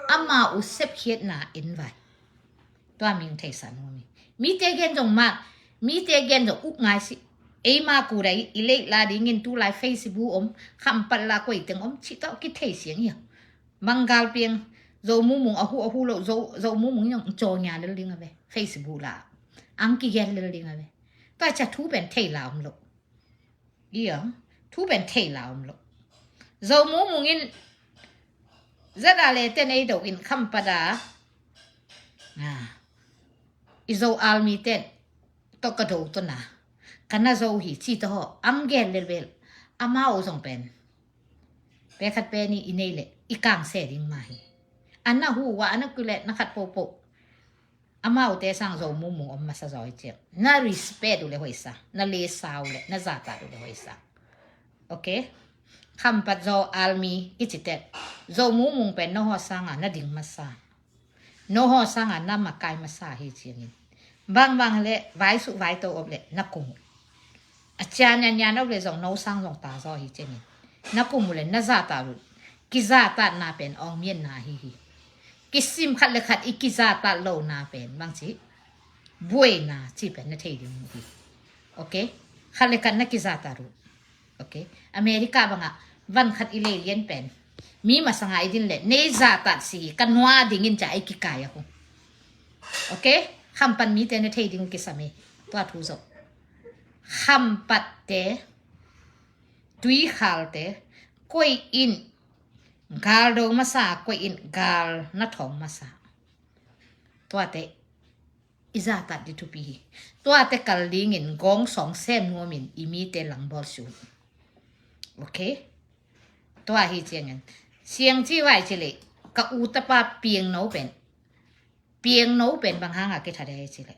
Ama u sepkhiatna en vai. Tua ming thei sa nuam i. Mite gen zong ma, mite gen zong uk ngai si. Ei ma ku dai i lei la dingin tu lai Facebook om, khampat la koi teng om, ci tawh ki thei siang ia. Bang gal piang, zo mumung a hu a hu lo, zo, zo mumung i zong caw ngia lel ding a ve. Facebook la. Ang ki gen lel ding a ve. Tua cia thu pen thei la om lo. Ia, thu pen thei la om lo. Zo mumung in Zada le ten ei do in Khampat a, ah, i Zo army ten tawh ka do tawh na, ka na zo hi ci tawh haw, ang gen lelbel. Amau zong pen pekhat pen i nei le i kang se ding mah hi. A na hu wa a na kule na khat popo. Amaute sang Zo mumung om masa zaw hi ciang. Na respect uh le hoisa, na lesa uh le, na zahtat uh le hoisa. Ok? Khampat Zo army kici tek. Zo mumung pen no haw sanga na ding masa. No haw sanga na makai masa hi ciangin. Bangbang le vai suh vai to op le na kum uh. A cian nyan nyan op le zong no sang zong ta zaw hi ciangin. Na kum uh le na zahtat uh. Kizahtatna pen awng mianna hi hi. Kisim khat le khat i kizahtat lona pen bang ci. Buaina ci pen na thei ding uh hi. Ok? Khat le khat na kizahtat uh. Ok? America banga van khat i lei lian pen. Mi masanga i din le nei zahtat si hi ka nua dingin ca i kikai a hu. Ok? Khampat mite na thei ding uh kisam hi. Tua thu zo. Khampatte, tuikhalte, koih in, gal do masa, koih in, gal na thawng masa. Tuate i zahtat di thupi hi. Tuate kal dingin gawng sawng sem nuamin i mite langbawl si uh. Ok? Tua hi ciangin. Siang ci vai ci le, ka u tapa piangno pen. Piangno pen bang hanga kithat e ci le.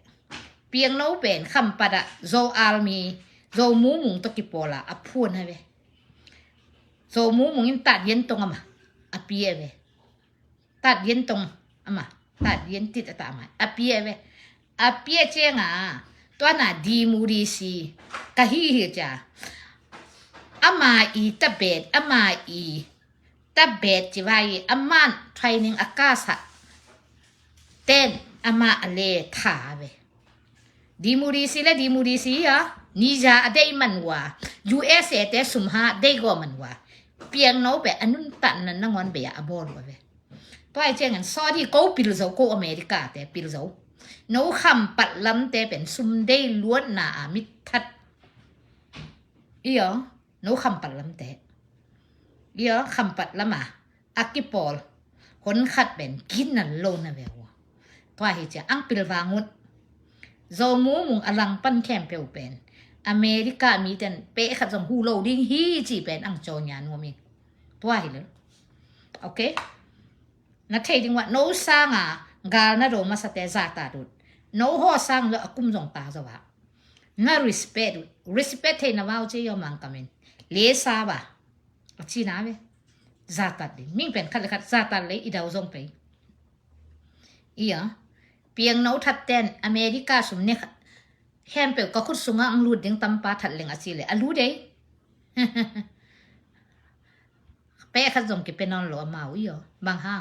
Piangno pen Khampat a Zo army, Zo mumung tawh kipawl a a phuan a ve. Zo mumung in tat yan tong ama a pia ve. Tat yan tong ama, tat yan tit a ta ama a pia ve. A pia cianga, tua na dimuri si ka hi hi cia. Ama i tabet, ama i tabet ci vai, aman training a kasa. Ten ama a le tha ve. Dimuri si le dimuri si a, nija a dei man ua, U S A te sumha dei go man ua. Piangno pe a nuntatna nangawn bei a a bawl ua ve. Tua i ciangin sawt hi ko pil zo ko America te pil zo. No Khampat lamte pen sum dei luatna a mitthat. Iyo, no Khampat lamte. Iyo, Khampat lama a kipawl. Hon khat pen ginna lo na ve ua. Tua hi cia ang pil vangun. Zo mumung a langpan khempeuh pen America miten peh khat zong hu lo ding hi ci pen ang caw nia nuam in. Tua hi lo. Ok? Na thei ding ua no sanga gal na do masate zahtat uh. No haw sang lo a kum zong ta zo a. Na respect uh. Respect thei na vau ci yo mang kamin. Le sa ba. A ci na ve. Zahtat ding. Ming pen khat le khat zahtat le i dau zong pei. Iya. Piangno that ten America sum ne khat. Khempeuh ka khut sunga ang lut ding tampa that leng a ci le. A lut dei. Peh khat zong kipe nawn lo amau iyo. Bang ha.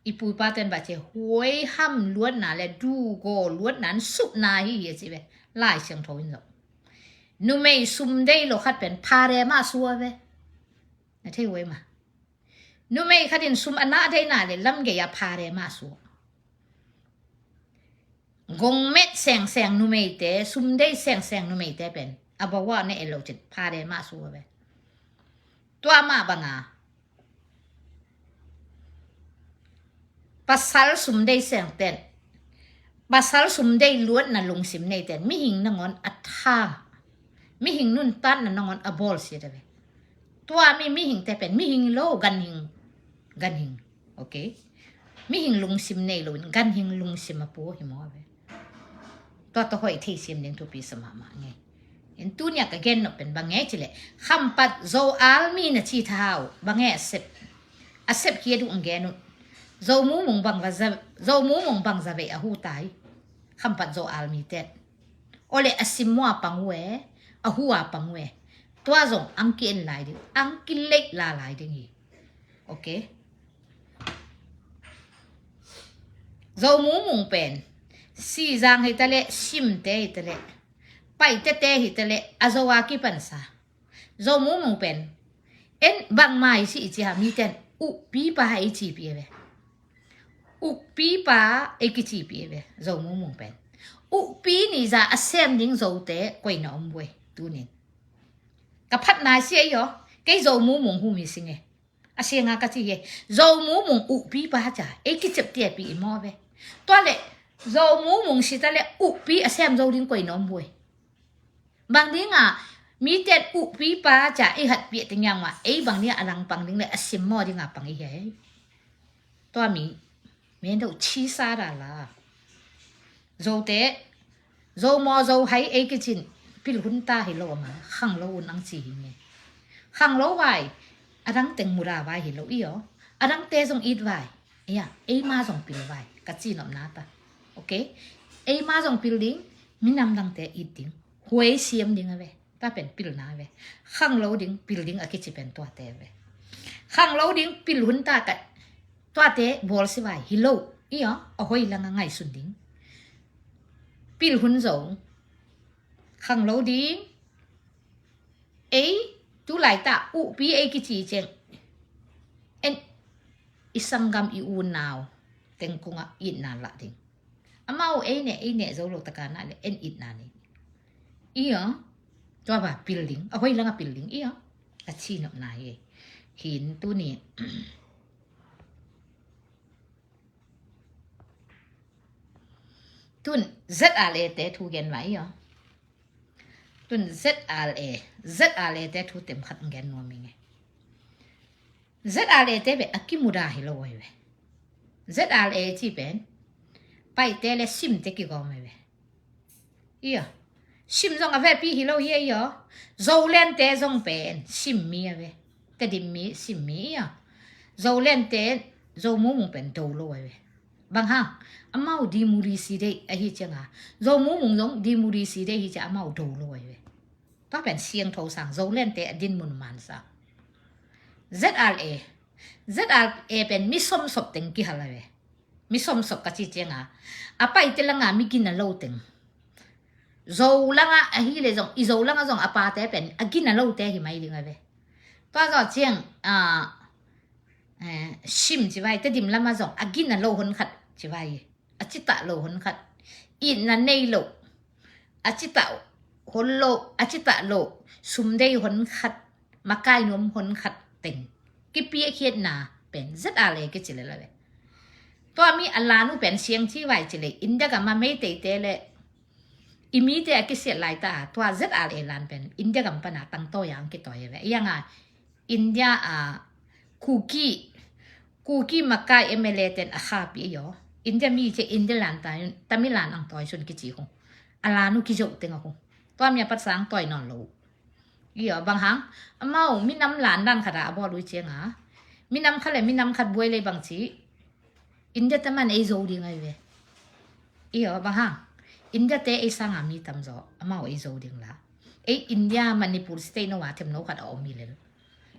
I pu i pa ten ba ci huai ham luatna le du go luatna an supna hi hi a ci ve. Lai Siangtho in zong. Numei sum dei lo khat pen phare mah sua ve. Na thei huai ma. Numei khat in sum a na deina le lam gei a phare mah sua. Gong met sengseng numeite, sum dei sengseng numeite pen a bawa ne e lo cin phare mah sua ve. Tua mah banga pasal sum dei seng ten, pasal sum dei luatna lungsim nei ten mihing nangawn a tha, mihing nuntatna nangawn a bawl sia ve. Tua mi mihingte pen mihing lo ganhing, ganhing. Ok? Mihing lungsim nei lo in ganhing lungsim a pu hi maw ve. Tua tawh hoih thei siam ding thupi sa mahmah ngei. In tunia ka gen nop pen bang ngei ci le Khampat Zo army na ci tha uh bang ngei a sep. A sep kia duh ang gen uh. Zo mumung bang va za, Zo mumung bang za vei a hu tai. Khampat Zo army ten. Ole a sim mua pang uh e, a hu a pang uh e. Tua zong ang ki en lai ding, ang ki leih la lai ding hi. Ok. Zo mumung pen Sizang hi ta le, Simte hi ta le, Paite te hi ta le, a zo a kipansa Zo mumung pen en bangmah i si i ci ha mi ten ukpipa i cipi e ve. Ukpipa i kicipi e ve Zo mumung pen. Ukpi ni za a sem ding Zote koina om ve tunin. Ka phatna sia i aw, kei Zo mumung humi singe. A sianga ka ci hi. Zo Mu Mung ukpipa ca ei kiciaptehpih i maw ve. Tua leh Zo Mu Mung sita leh ukpi a sem zo ding koi na om uh ei. Bang dinga mite in ukpipa ca ei hatpih a teng yang mah ei bang dinga a langpang ding leh a simmaw dinga pang i hi ei. Tua mi mendo cisa da la. Zote Zo maw Zo hai ei kicin pilhun ta hi lo a ma khanglo un ang ci hi nge. Khanglo vai a dang teng muda vai hi lo i aw. A dangte zong it vai. Ia, eima zong pil vai ka ci nopna ta. Ok. Eima zong pil ding, minam dangte it ding. Huai siam ding a ve. Tua pen pilna a ve. Khanglo ding, pil ding a kici pen tuate a ve. Khanglo ding, pilhun ta ka tuate bawlsia vai hi lo i aw. A hoih langa ngaihsun ding. Pilhun zong khanglo ding. Ei, tu laitah ukpi ei kici ciang en i sanggam i unau teng kungah itna lah ding. Amau ei neh ei neh zo lo taka na leh en itna nei. I aw. Tua va pil ding, a hoih langa pil ding i aw. A ci nopna hi ei. Hin tuni tun ZRA te thu gen vai i aw. Tun ZRA, ZRA te thu tem khat gen nuam i nge. ZRA te ve a kimuda hi lo ai ve. ZRA ci pen Paite le Simte kigawm ai ve. I aw. Sim zong a vehpi hi lo hi ei aw. Zolandte zong pen Sim mi a ve. Tedim mi, Sim mi i aw. Zolandte Zo Mu Mung pen do lo ai ve. Bang hang, amau democracy deih ahi cianga Zo Mu Mung zong democracy deih hi cia amau do lo ai ve. Tua pen siangtho sang, Zolandte a dinmun man sang. ZRA, ZRA pen mi somsop teng kihal ai ve. Mi somsop ka ci cianga a Paite langa mi gina lo teng. Zo langa ahi le zong, i Zo langa zong a pate pen a gina lote hi mai ding a ve. Tua zaw ciang a, eh, Sim ci vai, Tedim lama zong a gina lo hon khat ci vai. A citah lo hon khat. Itna nei lo. A citah hon lo, a citah lo. Sum dei hon khat. Makai nuam hon khat teng kipiakkhiatna pen ZRA kici le la ve. Tua mi a lan uh pen siang ci vai ci le India gama Meiteite le i mite a kisiat laita a tua ZRA lan pen India gam pana tangtawi ang kitawi a ve. Ianga India a Kuki, Kuki Makai MLA ten a khapih a i aw. India mi ci India lan ta, Tamil lan ang tawi sun kici hu. A lan uh kizo teng a hu. Tua mi a pat sang tawi nawn lo. I aw, bang hang, amau minam lan dan khat a a bawl uh cianga minam khat le minam khat buai lei bang ci India te man ei zo ding ai ve. I aw, bang hang, India te ei sanga mi tam zaw amau ei zo ding la. Ei India Manipur state no a them no khat a om hi lel.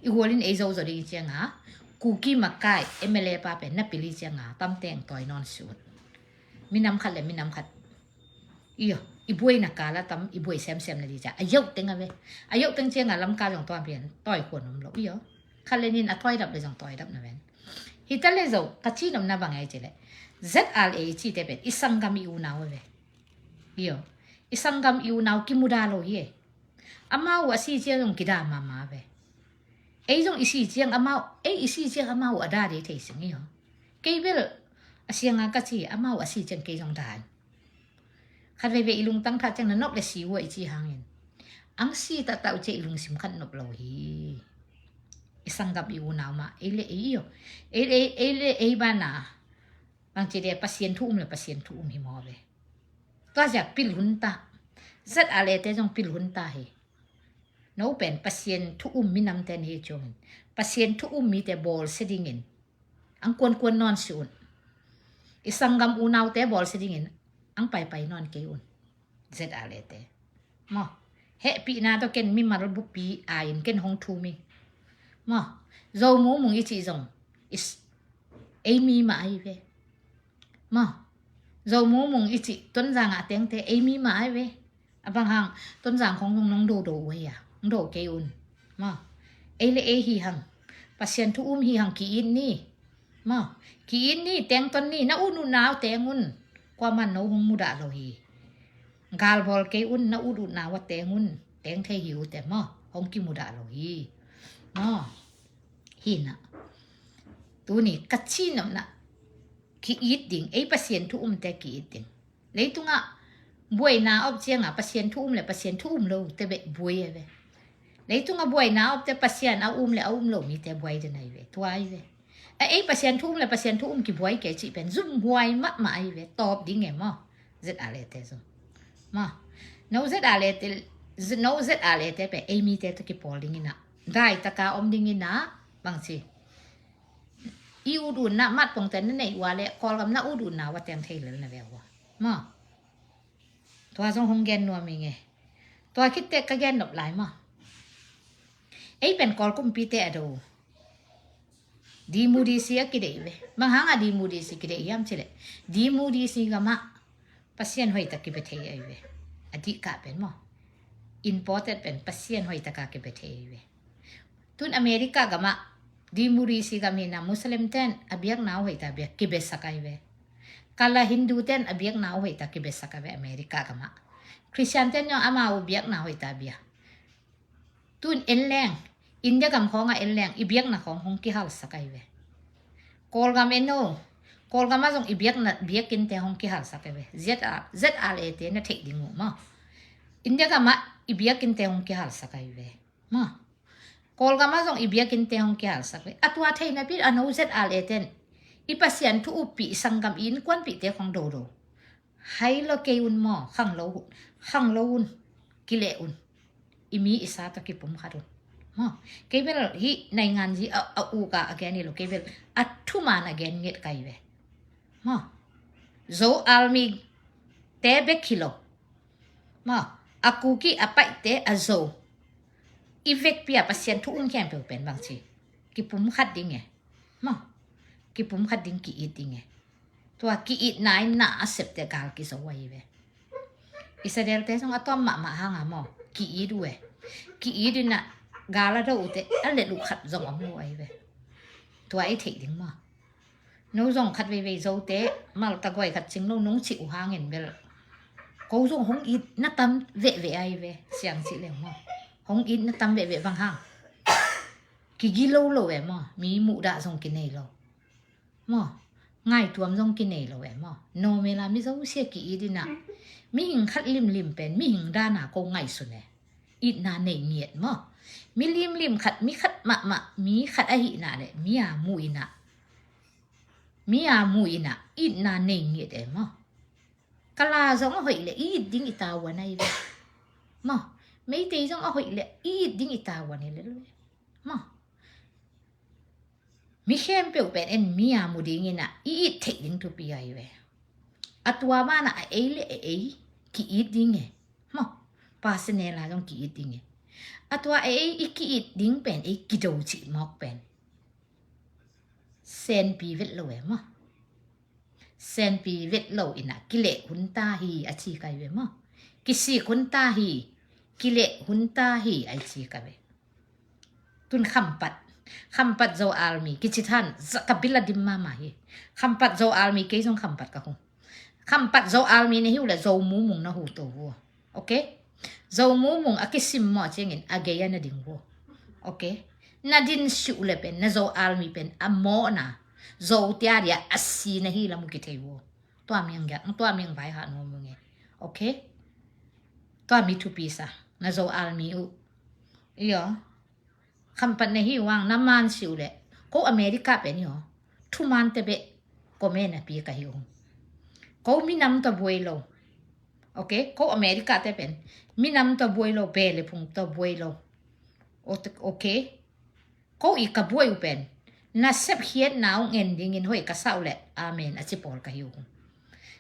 I hualin ei zo zaw ding i cianga Kuki Makai MLA pa pen na pil i cianga tamteng tawi nawn si un. Minam khat le minam khat I aw, i buaina kala tam, i buai semsem na di ca. A yoh teng a ve. A yoh teng cianga Lamka zong tua pian tawi khuan om lo i aw. Khat le nin a tawi dap le zong tawi dap na ven. Hita le zo, ka ci nopna bang ai ci le ZRA i cite pen i sanggam i unau a ve. I aw, i sanggam i unau kimuda lo hi e. Amau a si ciang zong kida mama a ve. Ei zong i si ciang amau, ei i si ciang amau a da dei thei sing i aw. Kei bel a sianga ka ci, amau a si ciang kei zong da. Khat veve i lungtang tha ciang na nop le si uh a i ci hangin ang si tahtah uh ciah i lungsim khat nop lo hi. I sanggam i unau mah ei le ei i aw. Ei le ei, ei le ei bana bang ci de Pasian thu um le Pasian thu um hi maw ve. Tua zia pilhun ta. ZRA te zong pilhun ta hi. No pen Pasian thu um minam ten hi ciangin Pasian thu um mite bawlsia dingin ang kuankuan nawn si un. I sanggam unaute bawlsia dingin ang paipai nawn kei un. ZRA te maw, hehpihna tawh ken mimal bupi a in ken hong thum hi. Maw, Zo Mu Mung i cih zong ei mi mah ahi ve. Maw, Zo Mu Mung i cih Tonzang a tengte ei mi mah ahi ve. A bang hang Tonzang khong zong nong dodo uh ahi a, nong do kei un. Maw, ei le ei hi hang, Pasian thu um hi hang ki-it ni. Maw, ki-it ni, teng ton ni, na ut utna uh teng un. Kuaman no hong mudah lo hi. Galbawl kei un, na ut utna uh a teng un. Teng thei hi uh te maw, hong kimudah lo hi. Maw, hi na. Tuni ka cihnopna ki-it ding, ei Pasian thu umte ki-it ding. Leitungah buaina a om ciangah Pasian thu um le Pasian thu um lote beh buai ahi ve. Leitungah buaina a omte Pasian a um le a um lo mite buai den ahi ve. Tua ahi ve. A ei Pasian thu um le Pasian thu um kibuai kei cih pen zumhuai mahmah ahi ve. Tawp ding e maw? ZRA te zong maw. No ZRA te, no ZRA te pen ei mite tawh kipawl ding inah, daitaka om ding inah, bangci i ut utna matpongte na neih ua le Kawlgam na ut utna ua teng thei lel na ve ua maw. Tua zong hong gen nuam ing e. Tua khit teh ka gen nop lai maw. Ei pen Kawl kumpite a do, DMUDC a kideih ve. Bang hangah DMUDC kideih hiam cih leh, DMUDC gamah Pasian hoihtak kibia thei ahi ve. A dihkah pen maw, important pen Pasian hoihtaka kibia thei ahi ve. Tun America gamah, DMUDC gam hi inah, Muslim ten a biakna uh hoihtak bia kibiasak ahi ve. Kala Hindu ten a biakna uh hoihtak kibiasak ahi ve America gamah. Christian ten zong amau biakna hoihtak bia. Tun en leng, India gam khawngah en leng, i biakna khawng hong kihalsak ahi ve. Kawlgam en o, Kawlgamah zong i biakna, biakinnte hong kihalsak ahi ve. ZRA, ZRA te na theih ding uh maw. India gamah i biakinnte hong kihalsak ahi ve maw. Kawlgamah zong i biakinnte hong kihalsak ve. A tua theihna pi a no ZRA ten i Pasian thu uppih, i sanggam, i innkuanpihte khong dodo. Hai lo kei un maw, khang lo un, khang lo un, kileh un. I mi i sa tawh kipumkhat un maw. Kei bel hih nainganzi a, a uka a gen hi lo, kei bel a thuman a gen nget ka hi ve maw. Zo Army te bek hi lo maw. A Kuki a Paite a Zo, i vekpi a Pasian thu um khempeuh pen bangci kipumkhat ding e maw. Kipumkhat ding, ki-it ding e. Tua ki-itna in na a septe gal kizo ahi ve. Israelte zong a tuam mahmah hanga maw, ki-it uh e. Ki-it inah gal a do uhte a let uh khat zong om lo ahi ve. Tua i theih ding maw. No zong khat veivei Zote maltaguai khat cing lo nong cih uh hangin bel ko zong hong itna tam vehveh ahi ve. Siang cih leng maw, hong itna tam vehveh. Bang hang, kigilo lo e maw. Mi muhdah zong kinei lo maw. Ngaihtuam zong kinei lo e maw. Normal a mi zosia ki-it inah, mihing khat limlim pen mihing dana ko ngaihsun e. Itna nei ngiat maw. Mi limlim khat, mi khat mahmah, mi khat ahihna le mi a muh inah, mi a muh inah itna nei ngiat e maw. Kala zong a hoih le i it ding i tavuan ahi ve maw. Meitei zong a hoih le i it ding i tavuan hi le lo e maw. Mi khempeuh pen en mi a mu ding inah i it theih ding thupi ahi ve. A tua banah a ei le a ei ki-it ding e maw. Personal a zong ki-it ding e. A tua a ei i ki-it ding pen ei kido cih mawk pen senpi vet lo e maw. Senpi vet lo inah kileh hun ta hi a ci ka hi ve maw. Kisik hun ta hi, kileh hun ta hi a ci ka ve. Tun Khampat, Khampat Zo Army kici than za ka bil a dim mahmah hi. Khampat Zo Army, kei zong Khampat ka hu. Khampat Zo Army na hi uh le Zo Mumung na hu to vua. Ok? Zo Mumung a kisim mawh ciangin a gei a na ding vua. Ok? Na din siuh le pen na Zo Army pen a mawhna Zo tia dia a si na hi lam uh kithei vua. Tua miang giak, tua miang vai hah nuam uh nge. Ok? Tua mi thupi sa na Zo Army uh. Iyo. Khampat na hi uh ang na man siuh le ko America pen iyo, thumante beh comment a pi ka hi uh. Ko minam tawh buai lo. Ok? Ko America te pen minam tawh buai lo, beh le phung tawh buai lo. Ok? Ko i ka buai uh pen na sepkhiatna uh ngen dingin hoih ka sa uh le amen a ci pawl ka hi uh.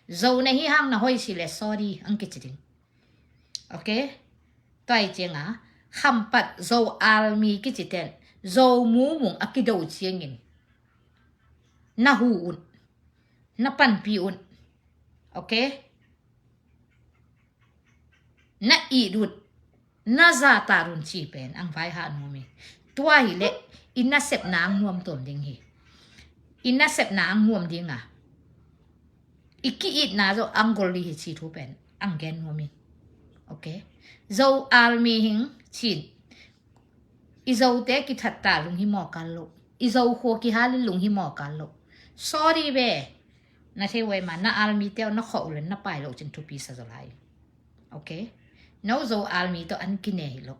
Zo na hi hang na hoih si le sorry ang kici ding. Ok? Tua i cianga Khampat Zo Army kici ten Zo Mumung a kido ciangin na hu un, na panpi un. Ok? Na it un, na zata un ci pen ang vai hah nuam hi. Tua hi le i nasepna ang nuam tuam ding hi. I nasepna ang nuam dinga i ki-itna zo ang gol ding hi ci thu pen ang gen nuam hi. Ok? Zo Army hing cin. I Zote kithatta lung hi mawkal lo. i Zo khua kihal in lunghimawh kal loh. Sorry ve. Na thei uh ei maw, na army te uh na khawh uh le na pai loh cin thupi sa zaw lai. Okay? No Zo army tawh an kine hi loh.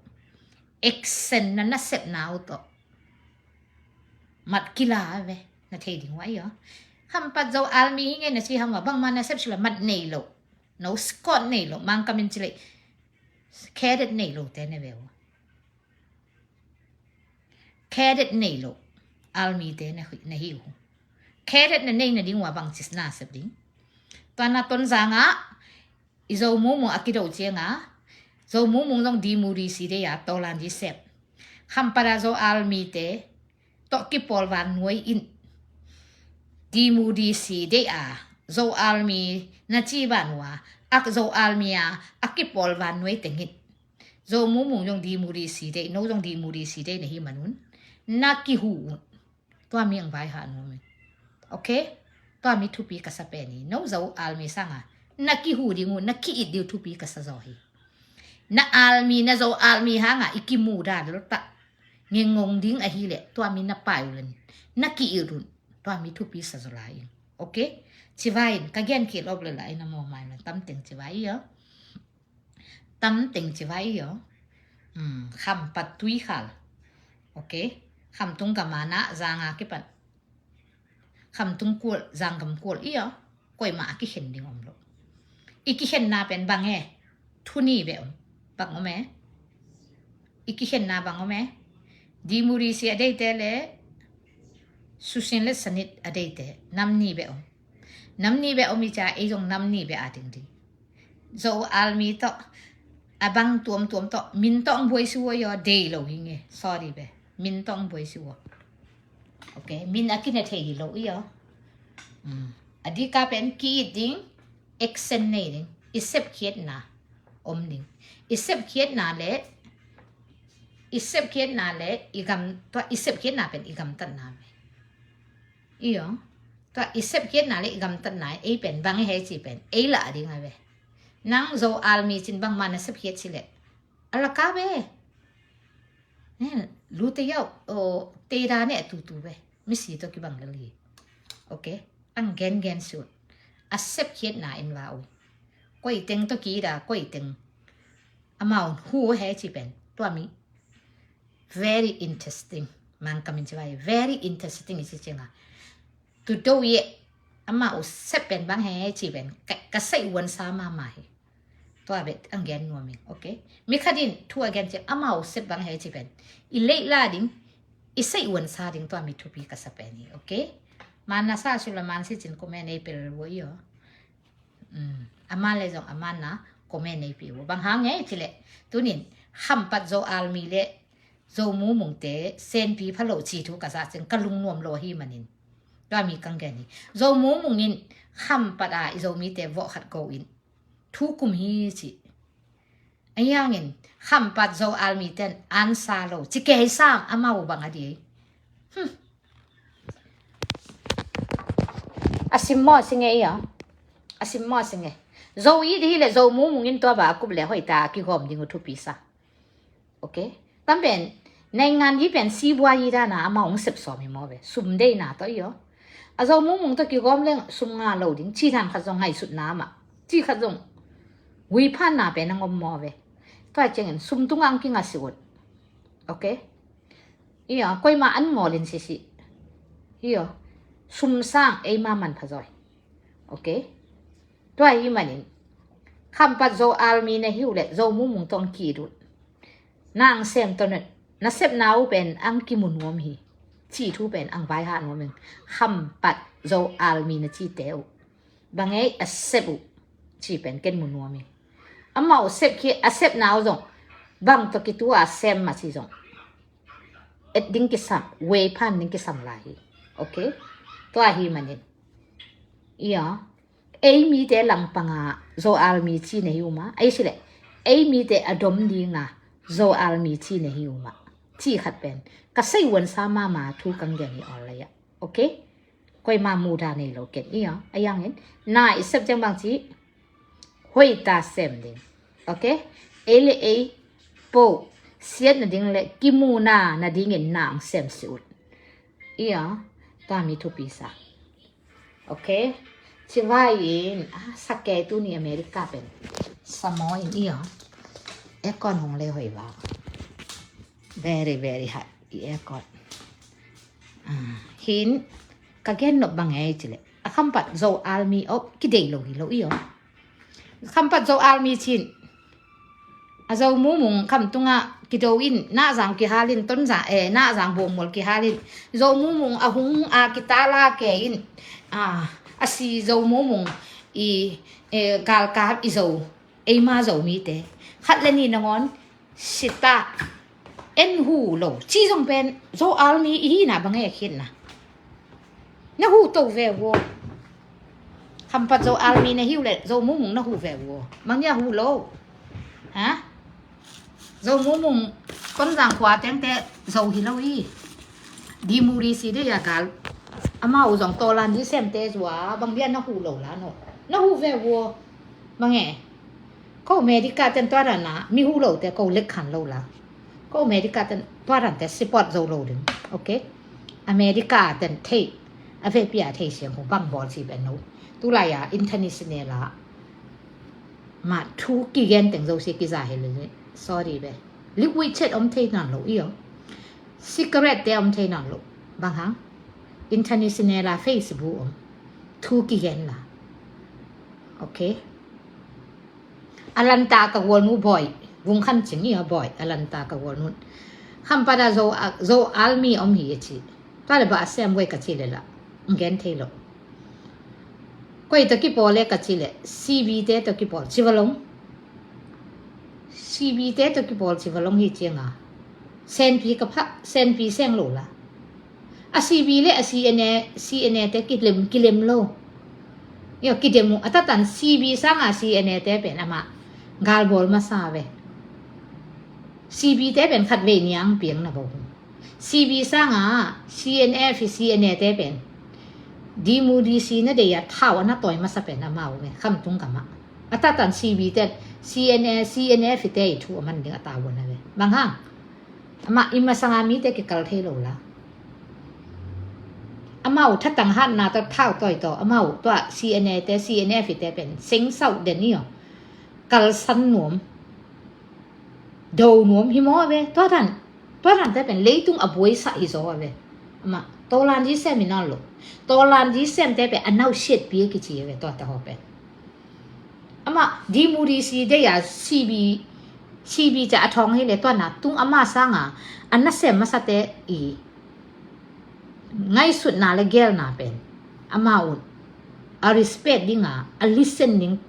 Action na na sepna uh tawh mat kila ve. Na thei ding uh a hi aw. Khampat Zo army hi ngei na ci hang uh a, bangmah na sep sula mat nei loh. No squad nei loh. Mangkam in ci leh cadet nei loh te ne ve uh. Cadet nei loh army te na hi, na hi uh. Cadet na nei nading uh a bangci na sep ding. Tua na Tonzang ah i Zo Mumung a kido ciang a, Zo Mumung zong D M D C Day a tawlan di sep. Khampat a Zo army te tawh kipawl vannuai in, D M D C Day a Zo army na ci van uh a, ak Zo army a a kipawl vannuai teng in, Zo Mumung zong D M D C Day, no zong D M D C Day na hi man un, na kihu un. Tua mi ang vai ha nuam in. Okay? Tua mi thupi ka sa pen hi. No Zo army sang a na kihu ding uh, na ki-it ding uh thupi ka sa zaw hi. Na army, na Zo army hang a i kimuda lel ta ngengong ding a hi leh, tua mi na pai uh len, na ki-it un. Tua mi thupi sa zaw lai in. Okay? Ci vai in, ka gen kik lop le lai na mawh mai man tam teng ci vai i aw. Tam teng ci vai i aw. Hmm, Khampat Tuikhal. Okay? Khamtung gam a na Zanga kipan Khamtung kual, Zanggam kual i aw. Koimah a kikhen ding om loh. I kikhenna pen bang e? Thu ni beh om. Bang om e? I kikhenna bang om e? D M D C a deite le Susin le Sanit a deite. Nam ni beh om. Nam ni beh om i ca, ei zong nam ni beh a ding ding. Zo army tawh a bang tuamtuam tawh min tawh ang buai si uh aw, dei lo hi nge. Sorry beh. Min tawh ang buai si uh aw. Okay, min a kine thei hi lo i aw. Hmm. A dika pen ki-it ding, action nei ding. I sepkhiatna om ding. I sepkhiatna le, i sepkhiatna le i gam, tua i sepkhiatna pen i gamtatna ve. I aw. Tua i sepkhiatna le i gamtatna ei pen bang e he ci pen ei lah ding a ve. Nang Zo army cin bangmah na sepkhiat ci leh a laka ve. Lu te yau, o, te da ne a tutu ve. Misi tawh kibang lel hi. Okay? Ang gengen sut. A sepkhiatna in va uh. Koi teng tawh ki da, koi teng. Amau hu he ci pen. Tua mi. Very interesting. Mangkam in ci vai. Very interesting i ci ciang a. Tudo ye. Amau sep pen bang he ci pen. Ka, ka sai uan sa mama he. Tua beh ang gen nuam ing, okay? Mi khat in thu a gen ciang amau sep bang he ci pen. I leih la ding, i sei uan sa ding tua mi thupi ka sa pen hi, okay? Man na sa sula man si cin comment ei pel vo i aw. Mm. Aman le zong aman na comment ei pi vo. Bang hang e ci leh. Tunin Khampat Zo army le Zo Mumung te senpi pha lo ci thu ka sa cin ka lungnuam lo hi manin. Tua mi kang gen hi. Zo Mumung in Khampat a i Zo mi te voh khat go in. Thu kum hi ci. A hiangin Khampat Zo army ten an sa lo ci kei sam amau bang a di. Hmm. A sim maw si nge i aw. A sim maw si nge. Zo i di hi le Zo Mumung in tua ba a kup le hoih ta a kigawm ding uh thupi sa. Okay? Tam pen naingan di pen sibua i dana amau hong sep sawm hi maw ve. Sum deina tawh i aw. A Zo Mumung tawh kigawm leng sum nga lo ding. Ci dan khat zong ngaihsutna mah. Ci khat zong guiphanna pen ang om maw ve. Tua ciangin sum tunga ang kinga si ut. Okay? I aw, koima an ngawlin sisi. I aw, sum sang eima manpha zaw hi. Okay? Tua hi manin Khampat Zo army na hi uh le Zo Mumung tawh ang ki-it ut. Nang sem tawh na, na sepna uh pen ang kimu nuam hi. Ci thu pen ang vai ha nuam ing. Khampat Zo army na ci te uh. Bang ei a sep uh. Ci pen ken mu nuam ing. Amau sep khi a sepna uh zong. Bang tawh kitu a sem ma ci zong. Et ding kisam, wei phan ding kisam lai hi. Okay? Tua hi manin. I aw. Ei mite langpanga Zo army ci na hi uh ma. Ei si le. Ei mite a dom dinga Zo army ci na hi uh ma. Ci khat pen. Ka sei uan sa mama thu kang gen hi aw lai a. Okay? Koima muda nei lo ken i aw. A hiangin. Na i sep ciang bang ci. Hoih ta sem ding. Okay? Ei le ei po. Siat na ding le kimuna na dingin na ang sem si ut. Ia, tua mi thupi sa. Ok. Civai in, ah, sa kei tuni America pen. Sa maw in ia. Aircon hong le hoi va. Very, very hot. I aircon. Ah, hin, ka gen nop bang ei cile. A khampat Zo Army op, kidei lo hi lo ia. Khampat Zo Army cin. A Zo Mumung khamtungah kido in, Nazang kihalin, Tonzang, eh, Nazang Bawngmual kihalin. Zo Mumung a hung a kitala ke in. Ah, a si Zo Mumung i, eh, galkap i Zo. Eima Zomite. Khat le ni nangawn, sita. En hu lo. Ci zong pen, Zo Army i hina bang e khitna. Na hu to ve vo. Khampat Zo Army na hiu le, Zo Mumung na hu ve vo. Bang dia hu lo. Ha? Zo Mumung, Tonzang khua tengte, Zo hi lo i. Democracy de ya gal. Amau zong tolan di semte zua, bang dia na hu lo la no. Na hu ve vo. Bang e. Ko America ten tua dan a, mi hu lo te, ko lek khan lo la. Ko America ten tua dan te support zo lo ding. Ok? America ten thei. A ve pia thei siang ko bang bawl si ben lo. Tulai a international a. Ma thu kigen teng zo si kiza he le. Sorry be. Liquid chet om thei nan lo i o. Cigarette te om thei nan lo. Bang hang. International a Facebook om. Thu kigen la. Ok? A lanta ka gualnu Bawi. Vung Khan Cing i a Bawi. A lanta ka gualnu. Khampat a Zo, a, Zo Army om hi a ci. Tua le ba a sem wei ka ci le la. Ng gen thei lo. Koi to kipawl le ka ci le. C B te to kipawl. Ci va long. C B te to kipawl ci va long hi ciang a. Senpi ka pha, senpi seng lo la. A C B le a C N A, C N A te kilem, kilem lo. Yo, kidem uh, a tatan C B sanga C N A te pen ama galbawl masa ve. C B te pen khat vei niang piang na bo. C B sanga C N F, C N A te pen. Democracy na dei a thau a na toi masa pen amau ve. Khamtung kama. A tatan C B te, C N A, C N F te i thu a man ding a tau na ve. Bang hang. Amah i masanga mite kikal thei lo la. Amau thatang hatna tawh thau tawi tawh. Amau tua C N A te, C N F te pen seng sauh den i aw. Kalsan nuam. Do nuam hi maw a ve. Tua dan. Tua dan te pen leitung a buai sah hi zaw a ve. Amah. Tawlan di sem i nawn lo. Tawlan di sem te pen a nau siat pi a kici a ve. Tua te haw pen. Amah democracy dei a C B, C B ca a thawng hi le tua na tung ama sanga a nasem masate i ngaihsutna le gelna pen ama un a respect dinga a listen ding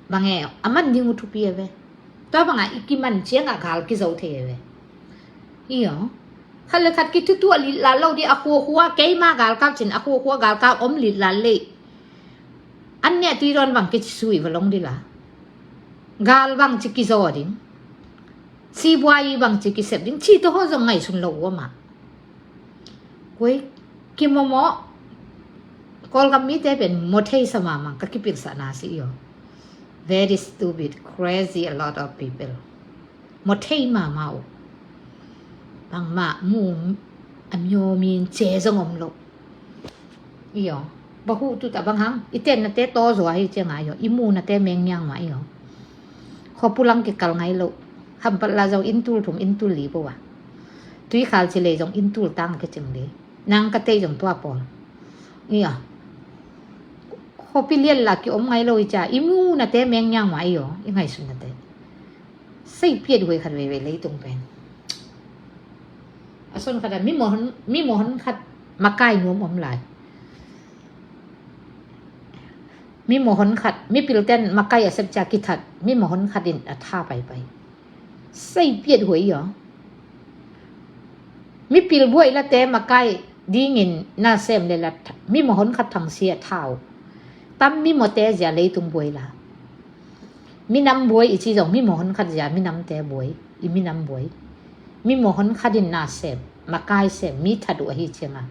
bang e a man ding uh thupi a ve. Tua banga i kiman cianga gal kizo thei a ve. Iyo. Khat le khat kithutuah litlal lo di a khuakhua keima galkap cin a khuakhua galkap om litlal lei. An neh tui dawn bang kici sui va long di la. Gal bang ci kizaw ding. Sibuai bang ci kisep ding. Ci to ho zong ngaihsun lo uh ama. Koi kimawmaw. Kawlgam mite pen maw thei sa mamang ka kipilsahna si iyo. Very stupid, crazy, a lot of people. Maw thei mama uh. Bangmah mu a myo min ce zong om lo. Iyo. Bahu tuta bang hang. I tennate taw zua hi cia ngai iyo. I munate mengniang ma iyo. Khuapulang kikal ngai lo. Khampat la zong intul thum intul li bo a. Tuikhal ci lei zong intul tang a kicing li. Nang ka tei zong tua pawl. Iyo. Khuapi lian la ki om ngai lo i cia. I munate mengniang ma iyo. I ngaihsunnate. Sei piat huai khat veivei leitung pen. A son khat a mi mohon, mi mohon khat makai nuam om lai. Mi mohon khat, mi pilten makai a sep cia kithat, mi mohon khat in a tha paipai. Sei piat huai iyo. Mi pil buai late makai dingin na sem le la mi mohon khat thangsia thau. Tam mi mote zia leitung buai la. Minam buai i ci zong mi mohon khat zia minamte buai. I minam buai. Mi mohon khat in na sem. Makai sem. Mi that uh ahi cianga.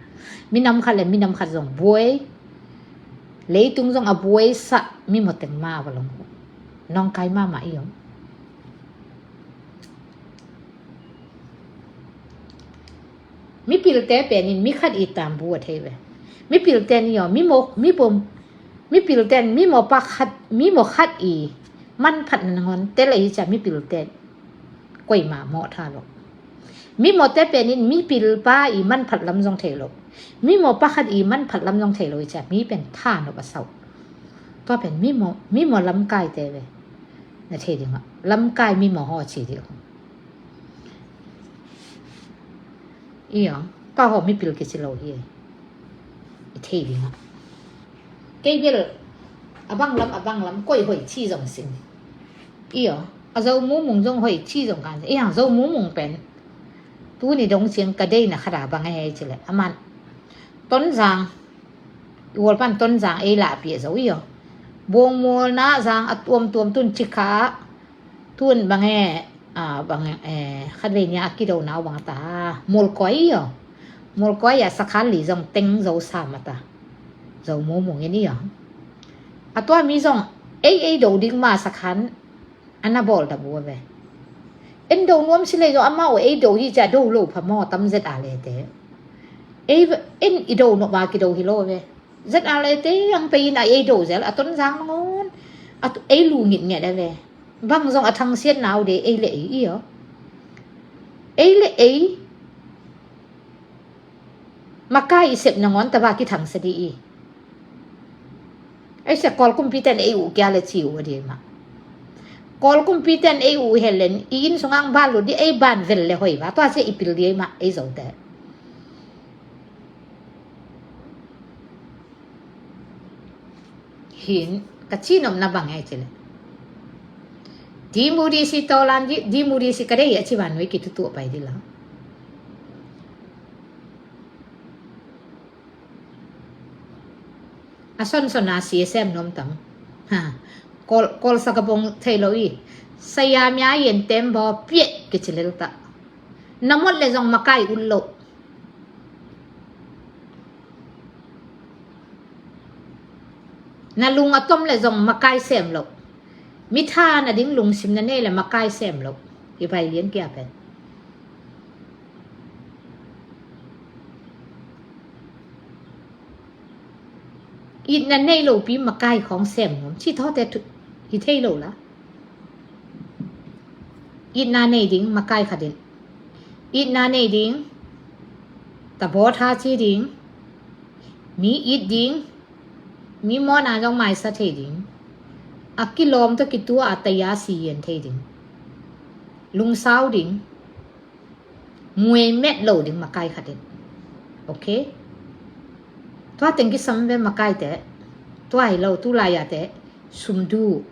Minam khat le minam khat zong buai. Leitung zong a buai sah mi moteng ma a va long. Nongkai mama i om. Mipilte pen in mi khat i tambu a thei ve. Mipilte ni aw, mi maw, mi bom, mipilte in mi maw pakhat, mi maw khat i manphat nangawn tel ahi cia mipilte in koima mawh tha lo. Mi mawte pen in mipil pa i manphat lam zong thei lo. Mi maw pakhat i manphat lam zong thei lo ahi cia mi pen tha nop a sau. Tua pen mi maw, mi maw lamkaite ve. Na thei ding ah lamkai mi maw haw ci ding. Iyo, ka haw mipil kici lo hi. I thei ding ah. Kei bel a bang lam, a bang lam, koi hoi ci zong sing. Iyo, a Zo Mumung zong hoi ci zong kan. Iyo, Zo Mumung pen tuni dong ciang ka deina khat a bang a hei ci le. A man Tonzang, i ual pan Tonzang ei lah piah zo iyo. Bawngmualna zang a tuamtuam tun ci kha. Tun bang e, a, bang e, khatvei nia a kido nau bang a ta. Mualkuai iyo. Mualkuai a sakhan li zong teng zo sam a ta. Zo Mumung in iyo. A tua mi zong ei, ei do ding ma sakhan a na bawl ta bu a ve. En do nuam si lei zong amau ei do hi cia do lo pha maw tam zet a lete. Ei en i do nop a kido hi lo ve. Zet a lete ang pei in a ei do zel a Tonzang nangawn. A tu ei lu ngit ngiat a ve. Bang zong a thangsiat nau de ei le ei iyo. Ei le ei. Makai i sep nangawn tava kithangsa di i. Ei sia Kawl kumpiten ei uh kia le ci uh a di mah. Kawl kumpiten ei uh helen i inn sungang bal lu di ei ban vel le hoi va. Tua sia i pil di ei mah ei zote. Hin ka ci nopna bang e ci le. Dimudisi tolan di, dimudisi ka dei a ci van nui kitutuh pai di la. A son son a si sem nom tam. Ha. Kol, kol sa ka bong thei lo i. Saya mia yen tem bo piek kici lel ta. Na mot le zong makai ul lo. Na lung a tom le zong makai sem lo. Mi tha na ding lungsim na nei le makai sem lo. I vai lian kia pen. Itna nei lo pi makai khong sem ngom. Ci tho te tu. Hi thei lo la. Itna nei ding makai khatin. Itna nei ding. Tabaw tha ci ding. Mi it ding. Mi mawna zong maisa thei ding. A kilawm tawh kitua a taya si yen thei ding. Lungsau ding. Muai met lo ding makai khatin. Ok. Tua teng kisam ve makai te. Tua hi lo tu lai a te. Sumdu.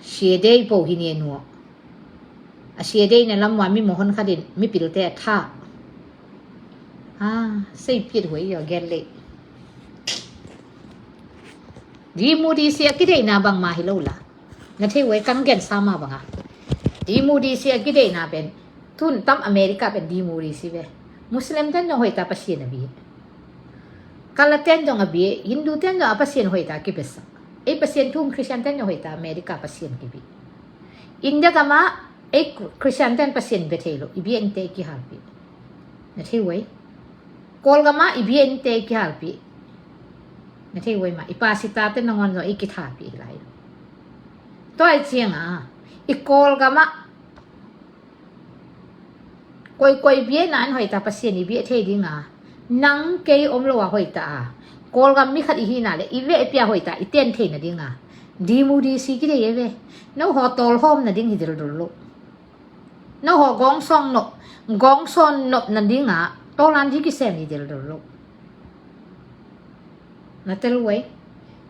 Sia dei po hi ni nuah. A sia dei na lam ua mi mohon khatin mi pilte a tha. A, sei piat huai i aw gen lei. Dimudisi a kideina bang ma hi lo la. Na thei huai kang gen sama banga. Dimudisi a kideina pen. Tun tam America pen dimudisi ve. Muslim ten dong hoita Pasian a bi. Kala ten dong a bi. Hindu ten dong a Pasian hoita kibesa. Ei Pasian thum Christian ten dong hoita America Pasian kibi. India gama ei Christian ten Pasian be thei lo. I bi ente kihalpi. Na thei huai. Kawlgama i bia ente kihalpi. Na thei huai ma i pasita te nangawn zaw i kithapi lai. Tua i cianga i Kawlgama koikoi bia na an hoita Pasian i bia thei dinga. Nang kei om lo a hoita a. Kawlgam mi khat i hina le i vehpia hoita i ten theina dinga. Dimudisi kidei e ve. No ho tawlhawm na ding hi dildul lo. No ho gawngsawn nop, gawngsawn nop na dinga tawlan di kisem hi dildul lo. Na tel huai.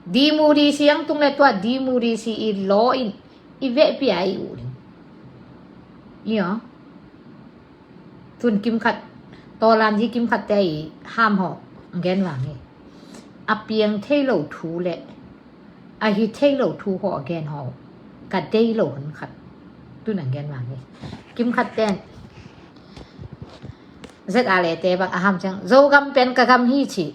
Dimudisi ang tung le tua dimudisi i law in i vehpia i u ding. Iyo. Tun kimkhat tawlan di kimkhat te i ham ho gen vang hi. A piang thei lo thu le a hi thei lo thu haw a gen haw ka dei lo hun khat. Tun a gen vang hi. Kim khat ten Z R A te bang a ham ciang Zogam pen ka gam hi ci.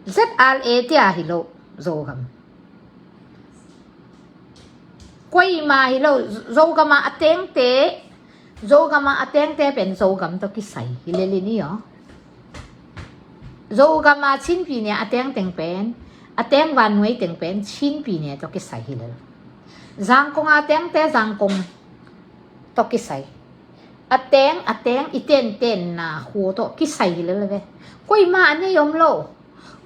Z R A te a hi lo Zogam. Koima hi lo Zogama a tengte Zogam a a tengte pen Zogam tawh kisai hi lel in i aw. Zogam a Chin pyine a tengteng pen, a teng vannuai teng pen Chin pyine tawh kisai hi lel. Zangkong a tengte Zangkong tawh kisai. A teng, a teng i tentenna khua tawh kisai hi lel ve. Koima a nei om lo.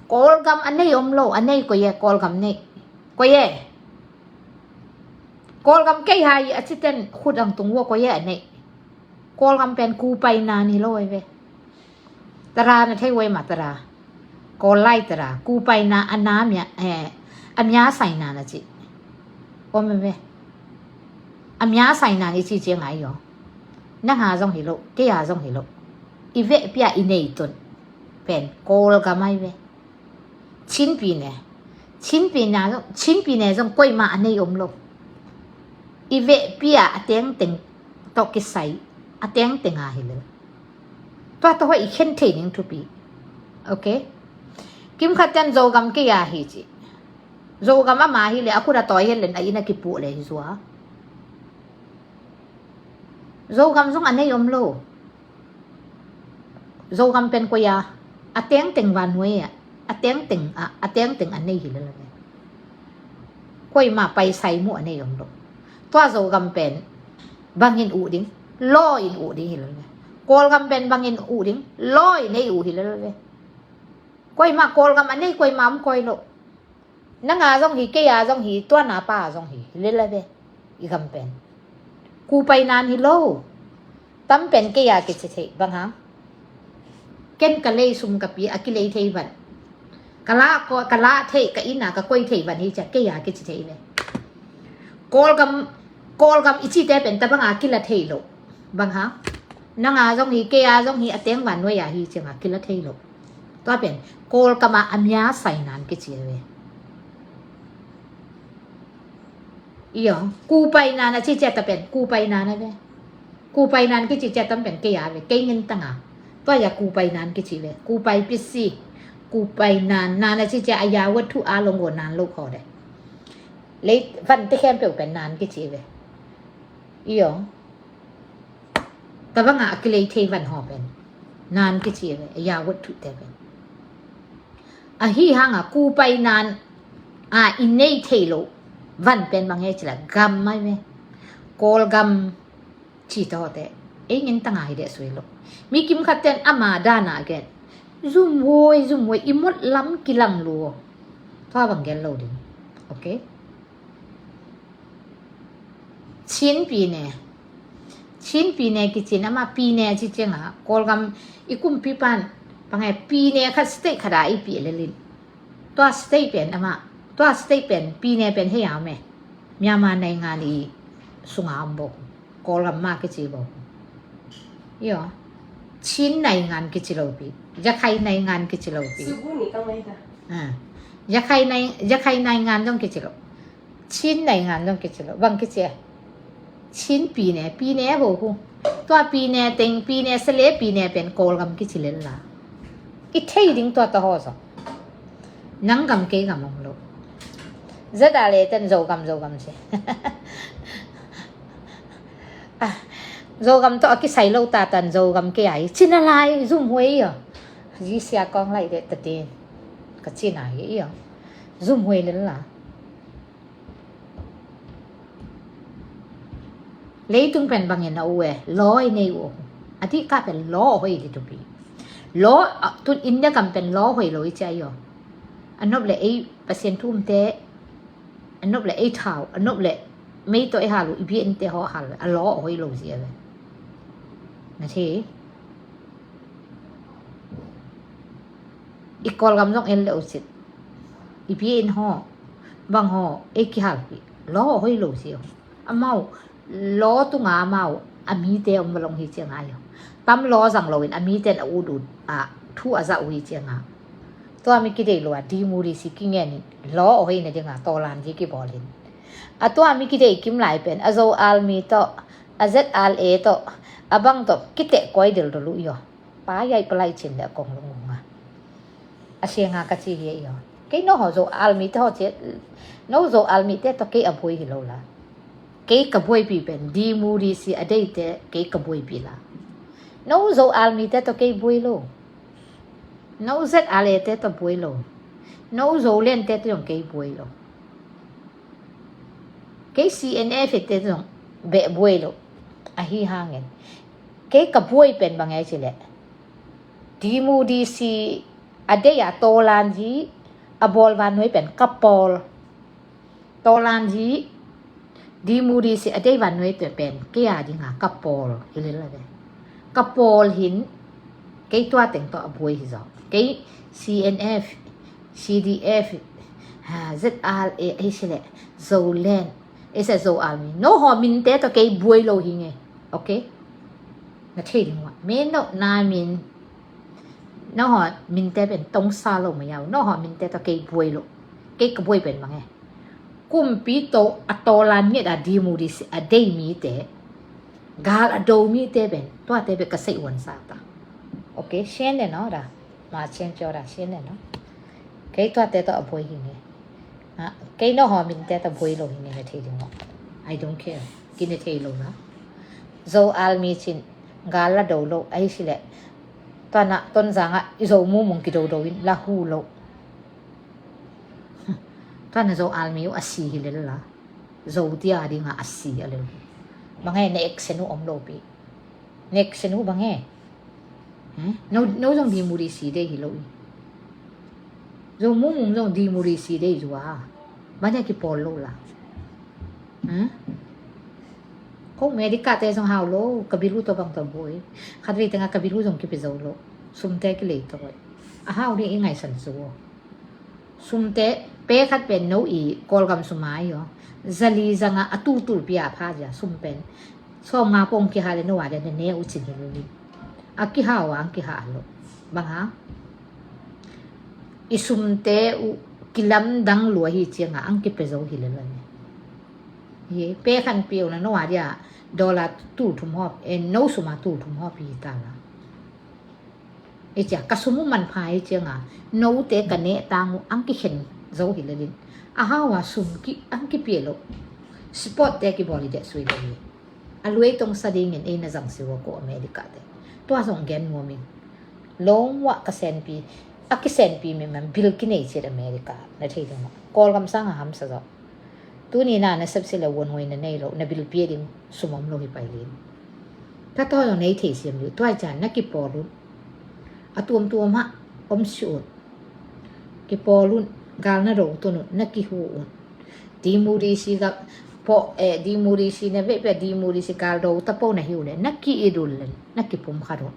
Kawlgam a nei om lo, a nei koi e, Kawlgam nei. Koi e. Kawlgam kei hai a citen khut ang tung ua koi e a nei. Kawlgam pen kupai nan hi lo ai ve. Tara na thei uai ma tara. Kawl lai tara. Kupai na a na mia, eh, a mia sai nan a ci. Om ai ve. A mia sai nan i ci cia ngai yo. Nang a zong hi lo, kei a zong hi lo. I veh pia i nei ton. Pen Kawlgam ai ve. Chin pyine. Chin pyine zong, Chin pyine zong koima a nei om lo. I veh pia a tengteng tawh kisai a tengteng a hi lel. Tua tawh i khen thei ning thupi. Ok. Kim khat ten Zogam kei a hi ci. Zogam ama hi le a khut a tawi het len a inn a kipuh le hi zua. Zogam zong a nei om lo. Zogam pen koi a, a tengteng vannuai a, a tengteng a, a tengteng a nei hi lel ve. Koima paisai mu a nei om lo. Tua Zogam pen bangin uh ding, law in uh ding hi lel ve. Kawlgam pen bangin uh ding, law in ei uh hi lel ve. Koima Kawlgam a nei koima om koi lo. Nang a zong hi, kei a zong hi, tua na pa a zong hi, hi lel ve. I gam pen kupai nan hi lo. Tam pen kei a kici thei bang hang. Ken ka lei sum ka pi a kilei thei van. Ka la, ka la thei, ka inn a ka koi thei van hi cia kei a kici thei ve. Kawlgam, Kawlgam i cite pen tabang a kila thei lo. Bang hang. Nang a zong hi, kei a zong hi, a teng vannuai a hi ciang a kila thei lo. Tua pen Kawlgam a a mia sai nan kici ve. Iyo, kupai nan a ci cia ta pen kupai nan a ve. Kupai nan kici cia tam pen kei a ve, kei ngin tanga. Tua ya kupai nan kici ve. Kupai pisi. Kupai nan, nan a ci cia a ya wat thu a long go nan lo kho de. Lei van te khempeuh pen nan kici ve. Iyo. Tabang a a kilei thei van ho pen nan kici ve, a ya wat thu te pen. Ahi hang a kupai nan a i nei thei lo van pen bang he ci la gam mai ve. Kawlgam ci tawh te. Ei ngin tanga hi deh sui lo. Mi kim khat ten ama dan a gen. Zumhuai, zumhuai, i mot lam kilang lua. Tua bang gen lo ding. Ok. Chin pyine. Chin pyine kicin ama pyine ci ciang a Kawlgam i kumpi pan pangai pyine khat state khat a i pi lel in. Tua state pen ama, tua state pen pyine pen hei au me. Myanmar naingan i sunga om bok. Kawlgam ma kici bok. Iyo. Chin naingan kici lo pi. Yakhai naingan kici lo pi. Sugu ni kang lai ta. Ah. Yakhai nai, Yakhai naingan dong kici lo. Chin naingan dong kici lo. Bang kici e. Chin pyine, pyine ho hu. Tua pyine teng, pyine sele, pyine pen Kawlgam kici lel la. I thei ding tua ta ho zong. Nang gam kei gam om lo. Zet a le ten Zogam, Zogam ci. Ah, Zogam tawh a kisai lo ta tan Zogam kei a hi. Cina lai, zumhuai iyo. Zi sia kong lai de ta tin. Ka cina hi iyo. Zumhuai lel la. Leitung pen bangin a u e, law i nei u. A dih ka pen law a hoi li tupi. Law, a, tun India gam pen law hoi lo i cia i aw. A nop le ei Pasian thumte, a nop le ei thau, a nop le mei tawh ei hal u, i bia innte haw hal, a law a hoi lo zia ve. Na thei. I Kawlgam zong en le uh cit. I bia inn haw, bang haw, ei kihalpih. Law a hoi lo si uh. Amau, law tunga amau, a mite om va long hi cianga ahi uh. Tam law zang loin, a mite in a ut ut, a thu a zah uh hi cianga. Tua mi kidei lo a, di mu di si kingen in, law a hoi na dinga, tawlan di kibawlin. A tua mi kidei kim lai pen, a Zo Army tawh, a Z R A tawh, a bang tawh, kiteh koi del dol uh hi aw. Pa yai palai cin le a kong lung unga. A sianga ka ci hi a i aw. Kei no haw Zo Army te haw ci, no Zo Army te tawh kei a buai hi lo la. Kei ka buaipih pen, D M D C a deite kei ka buaipih la. No Zo Army te tawh kei buai lo. No Z R A te tawh buai lo. No Zoland te tawh zong kei buai lo. Kei C N F te tawh zong beh buai lo. Ahi hangin kei ka buai pen bang e ci leh, D M D C a dei a tawlan hi a bawl vannuai pen ka pawl. Tawlan hi, D M D C a dei vannuai te pen kei a dinga ka pawl hi lel a ve. Ka pawl hin kei tua teng tawh a buai hi zaw. Kei C N F, C D F, ha, Z R A, ei si leh Zoland, ei si leh Zo Army. No haw minte tawh kei buai lo hi nge. Ok? Na thei ding uh a. Me no na min. No haw minte pen tong sa lo ma yau. No haw minte tawh kei buai lo. Kei ka buai pen bang e. Kumpi to a tawlan nget a D M D C a dei mite. Gal a do mite pen. Tuate pen ka sei uan sa ta. Ok, sian le no da. Ma sian pio da, sian le no. Kei tuate tawh a buai hi nge. Ha, kei no haw minte tawh buai lo hi nge na thei ding uh a. I don't care. Ki ne thei lo na. Zo Army cin gal la do lo, ahi si leh. Tua na Tonzang ah i Zo mumung ki do do in la hu lo. Tua na Zo Army uh a si hi lel la. Zo tia dinga a si a lel. Bang e na action uh om lo pi. Na action uh bang e. Hmm? No, no zong D M D C dei hi lo i. Zo mumung zong D M D C dei zua. Bang e ki pawl lo la. Hmm? Ko America te zong hau lo, ka bil uh tawh bang tawh buai. Khat vei tengah ka bil uh zong ki pe zo lo. Sumte ki lei tawh. A hau ding i ngaihsan zo. Sumte, pe khat pen no i Kawlgam sum a i aw. Zali zanga a tultul pia pha zia sum pen. Sawm nga pong ki ha le no a dia ne ne u cin hi lo. A ki ha wa ang ki ha lo. Bang ha? I sumte uh kilamdang lua hi cianga ang ki pe zo hi le lo ne. Hi, pe khan piu na no a dia dollar tul thum hop, en no suma tul thum hop hi ta la. I cia, ka sum uh manpha hi cianga, note ka neh tang uh ang ki khen zo hi le din. A hau a sum ki, ang ki pia lo. Sport te ki bawl hi deh sui lo hi. A luai tong sa dingin ei na zang si ua ko America te. Tua zong gen nuam in. Lawng uah ka senpi, a ki senpi mi man bil ki nei ciat America. Na thei ding ua. Kawlgam sang a hamsa zo. Tuni na na sepsi le won hoi na nei lo, na bil pia ding sum om lo hi pai lin. Ka taw lo nei thei siam liu, tua i cian na ki pawl un. A tuam tuam ha, om si un. Ki pawl un, gal na do tun un, na ki hu un. D M D C ga, po, eh, D M D C na ve pe D M D C gal do ta po na hiu le, na ki i dul len, na ki pum khat un.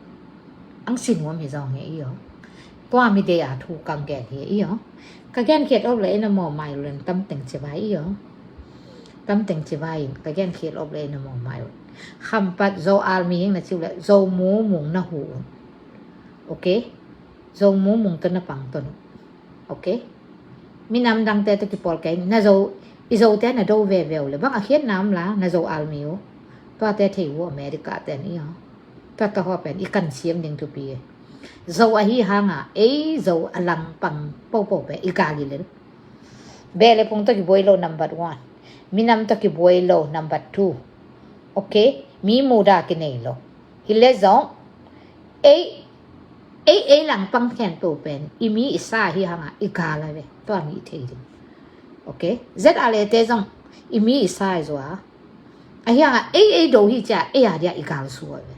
Ang sin wam hi zong he i aw. Tua mi dei a thu kang gen hi i aw. Ka gen khiat op le ina maw mai len tam teng ci vai i aw. Tam teng ci vai in, ka gen khiat op le ina maw mai len. Khampat Zo Army hing na ciu le, Zo mumung na hu un. Ok? Zo mumung to na pang to nu. Ok? Minam dangte to ki pawl kei, na Zo, i Zote na do veve uh le. Bang a khiat nam la, na Zo Army uh. Tuate thei uh America ten i aw. Tua ta haw pen i kan siam ding thupi e. Zo ahi hanga, ei Zo a langpang popo pe i gal hi lel. Beh le phung tawh ki buai lo number one. Minam tawh ki buai lo number two. Ok? Mi muda ki nei lo. Hi le zong, ei, ei, ei langpang khen po pen, i mi i sa hi hanga, i gal a ve. Tua mi i thei ding. Ok? Z R A te zong, i mi i sa i zua. Ahi hanga, ei, ei do hi cia, ei a dia i gal sua ve.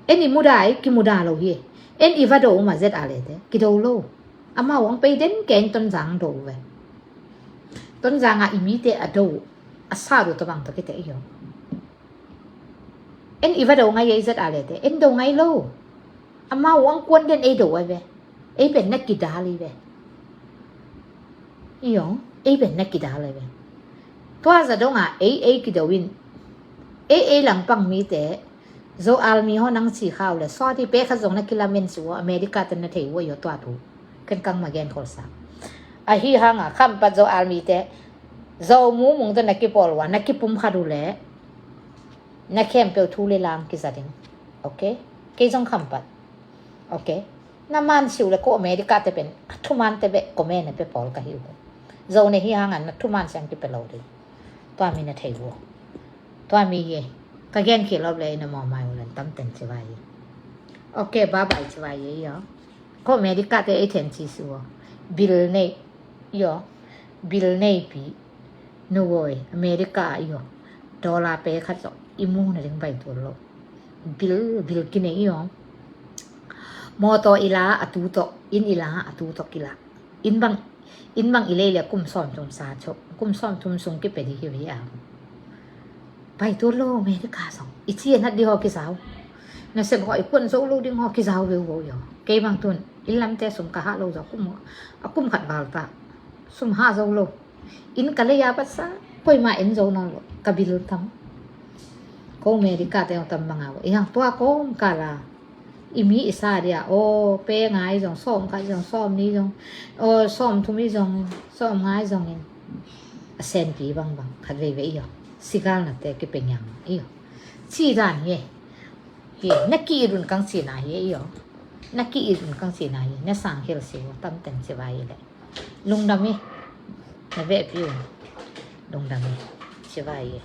En i muda ei, ki muda lo hi. En i va do uma Z R A te, ki do lo. Amau ang pei den ken Tonzang do ve. Tonzang a i mite a do, a sa do to bang to kite i aw. En i va do ngai ei Z R A te, en do ngai lo. Amau ang kuan den ei do ai ve. Ei pen na ki dal i ve. I aw, ei pen na ki dal ai ve. Tua za dong a, ei, ei ki do in. Ei, ei langpang mite, Zo Army haw nang ci khau le, sawti pe khat zong na ki lamen si ua, America ten na thei ua i aw tua thu. Ken kang ma gen khol sa. Ahi hanga, khampat Zo Army te, Zo mumung to na ki pawl ua, na ki pum khat u le, na khempeuh thu le lam ki za ding. Ok? Kei zong khampat. Ok? Na man siu le ko America te pen, a thuman te beh, comment a pe pawl ka hi uh. Zo ne hi hanga, na thuman siang ki pe lo ding. Tua mi na thei uh. Tua mi hi. Ka gen khit lop le ina mawh mai uh lan tam ten ci vai hi. Ok, bye bye ci vai hi aw. Ko America te ei then ci su aw. Bil nei hi aw. Bil nei pi. Nu voi America hi aw. Dollar pe khat zo. I mu na ding bai tu lo. Bil, bil ki nei hi aw. Mawtaw i la a tu tawh, inn i la a tu tawh ki la. Inn bang, inn bang i lei le kum sawm thum sa chok, kum sawm thum sung ki pe di hi ve a. Bai tu lo America song. I chi a nat di haw ki zau. Na sep haw i kuan zo lo ding haw ki zau ve uh haw hi aw. Kei bang tun, inn lam te sum ka ha lo zo kum, a kum khat val ta. Sum ha zo lo. Inn ka lei a pat sa, koi ma en zo nawn lo. Ka bil tam. Ko America te tam bang a haw. I hang tua kom ka la. I mi i sa dia, aw, pe ngai zong, sawm khat zong, sawm ni zong, aw, sawm thum i zong, sawm ngai zong in. A sen pi bang bang, khat vei vei i aw. Sigal na te ki pe ngiang i aw. Ci dan hi e. Hi, na ki i run kang ci na hi e i aw. Na ki i run kang ci na hi e. Na sang hel si aw, tam ten ci vai hi le. Lungdam hi. Na ve pi un. Lungdam hi. Ci vai hi.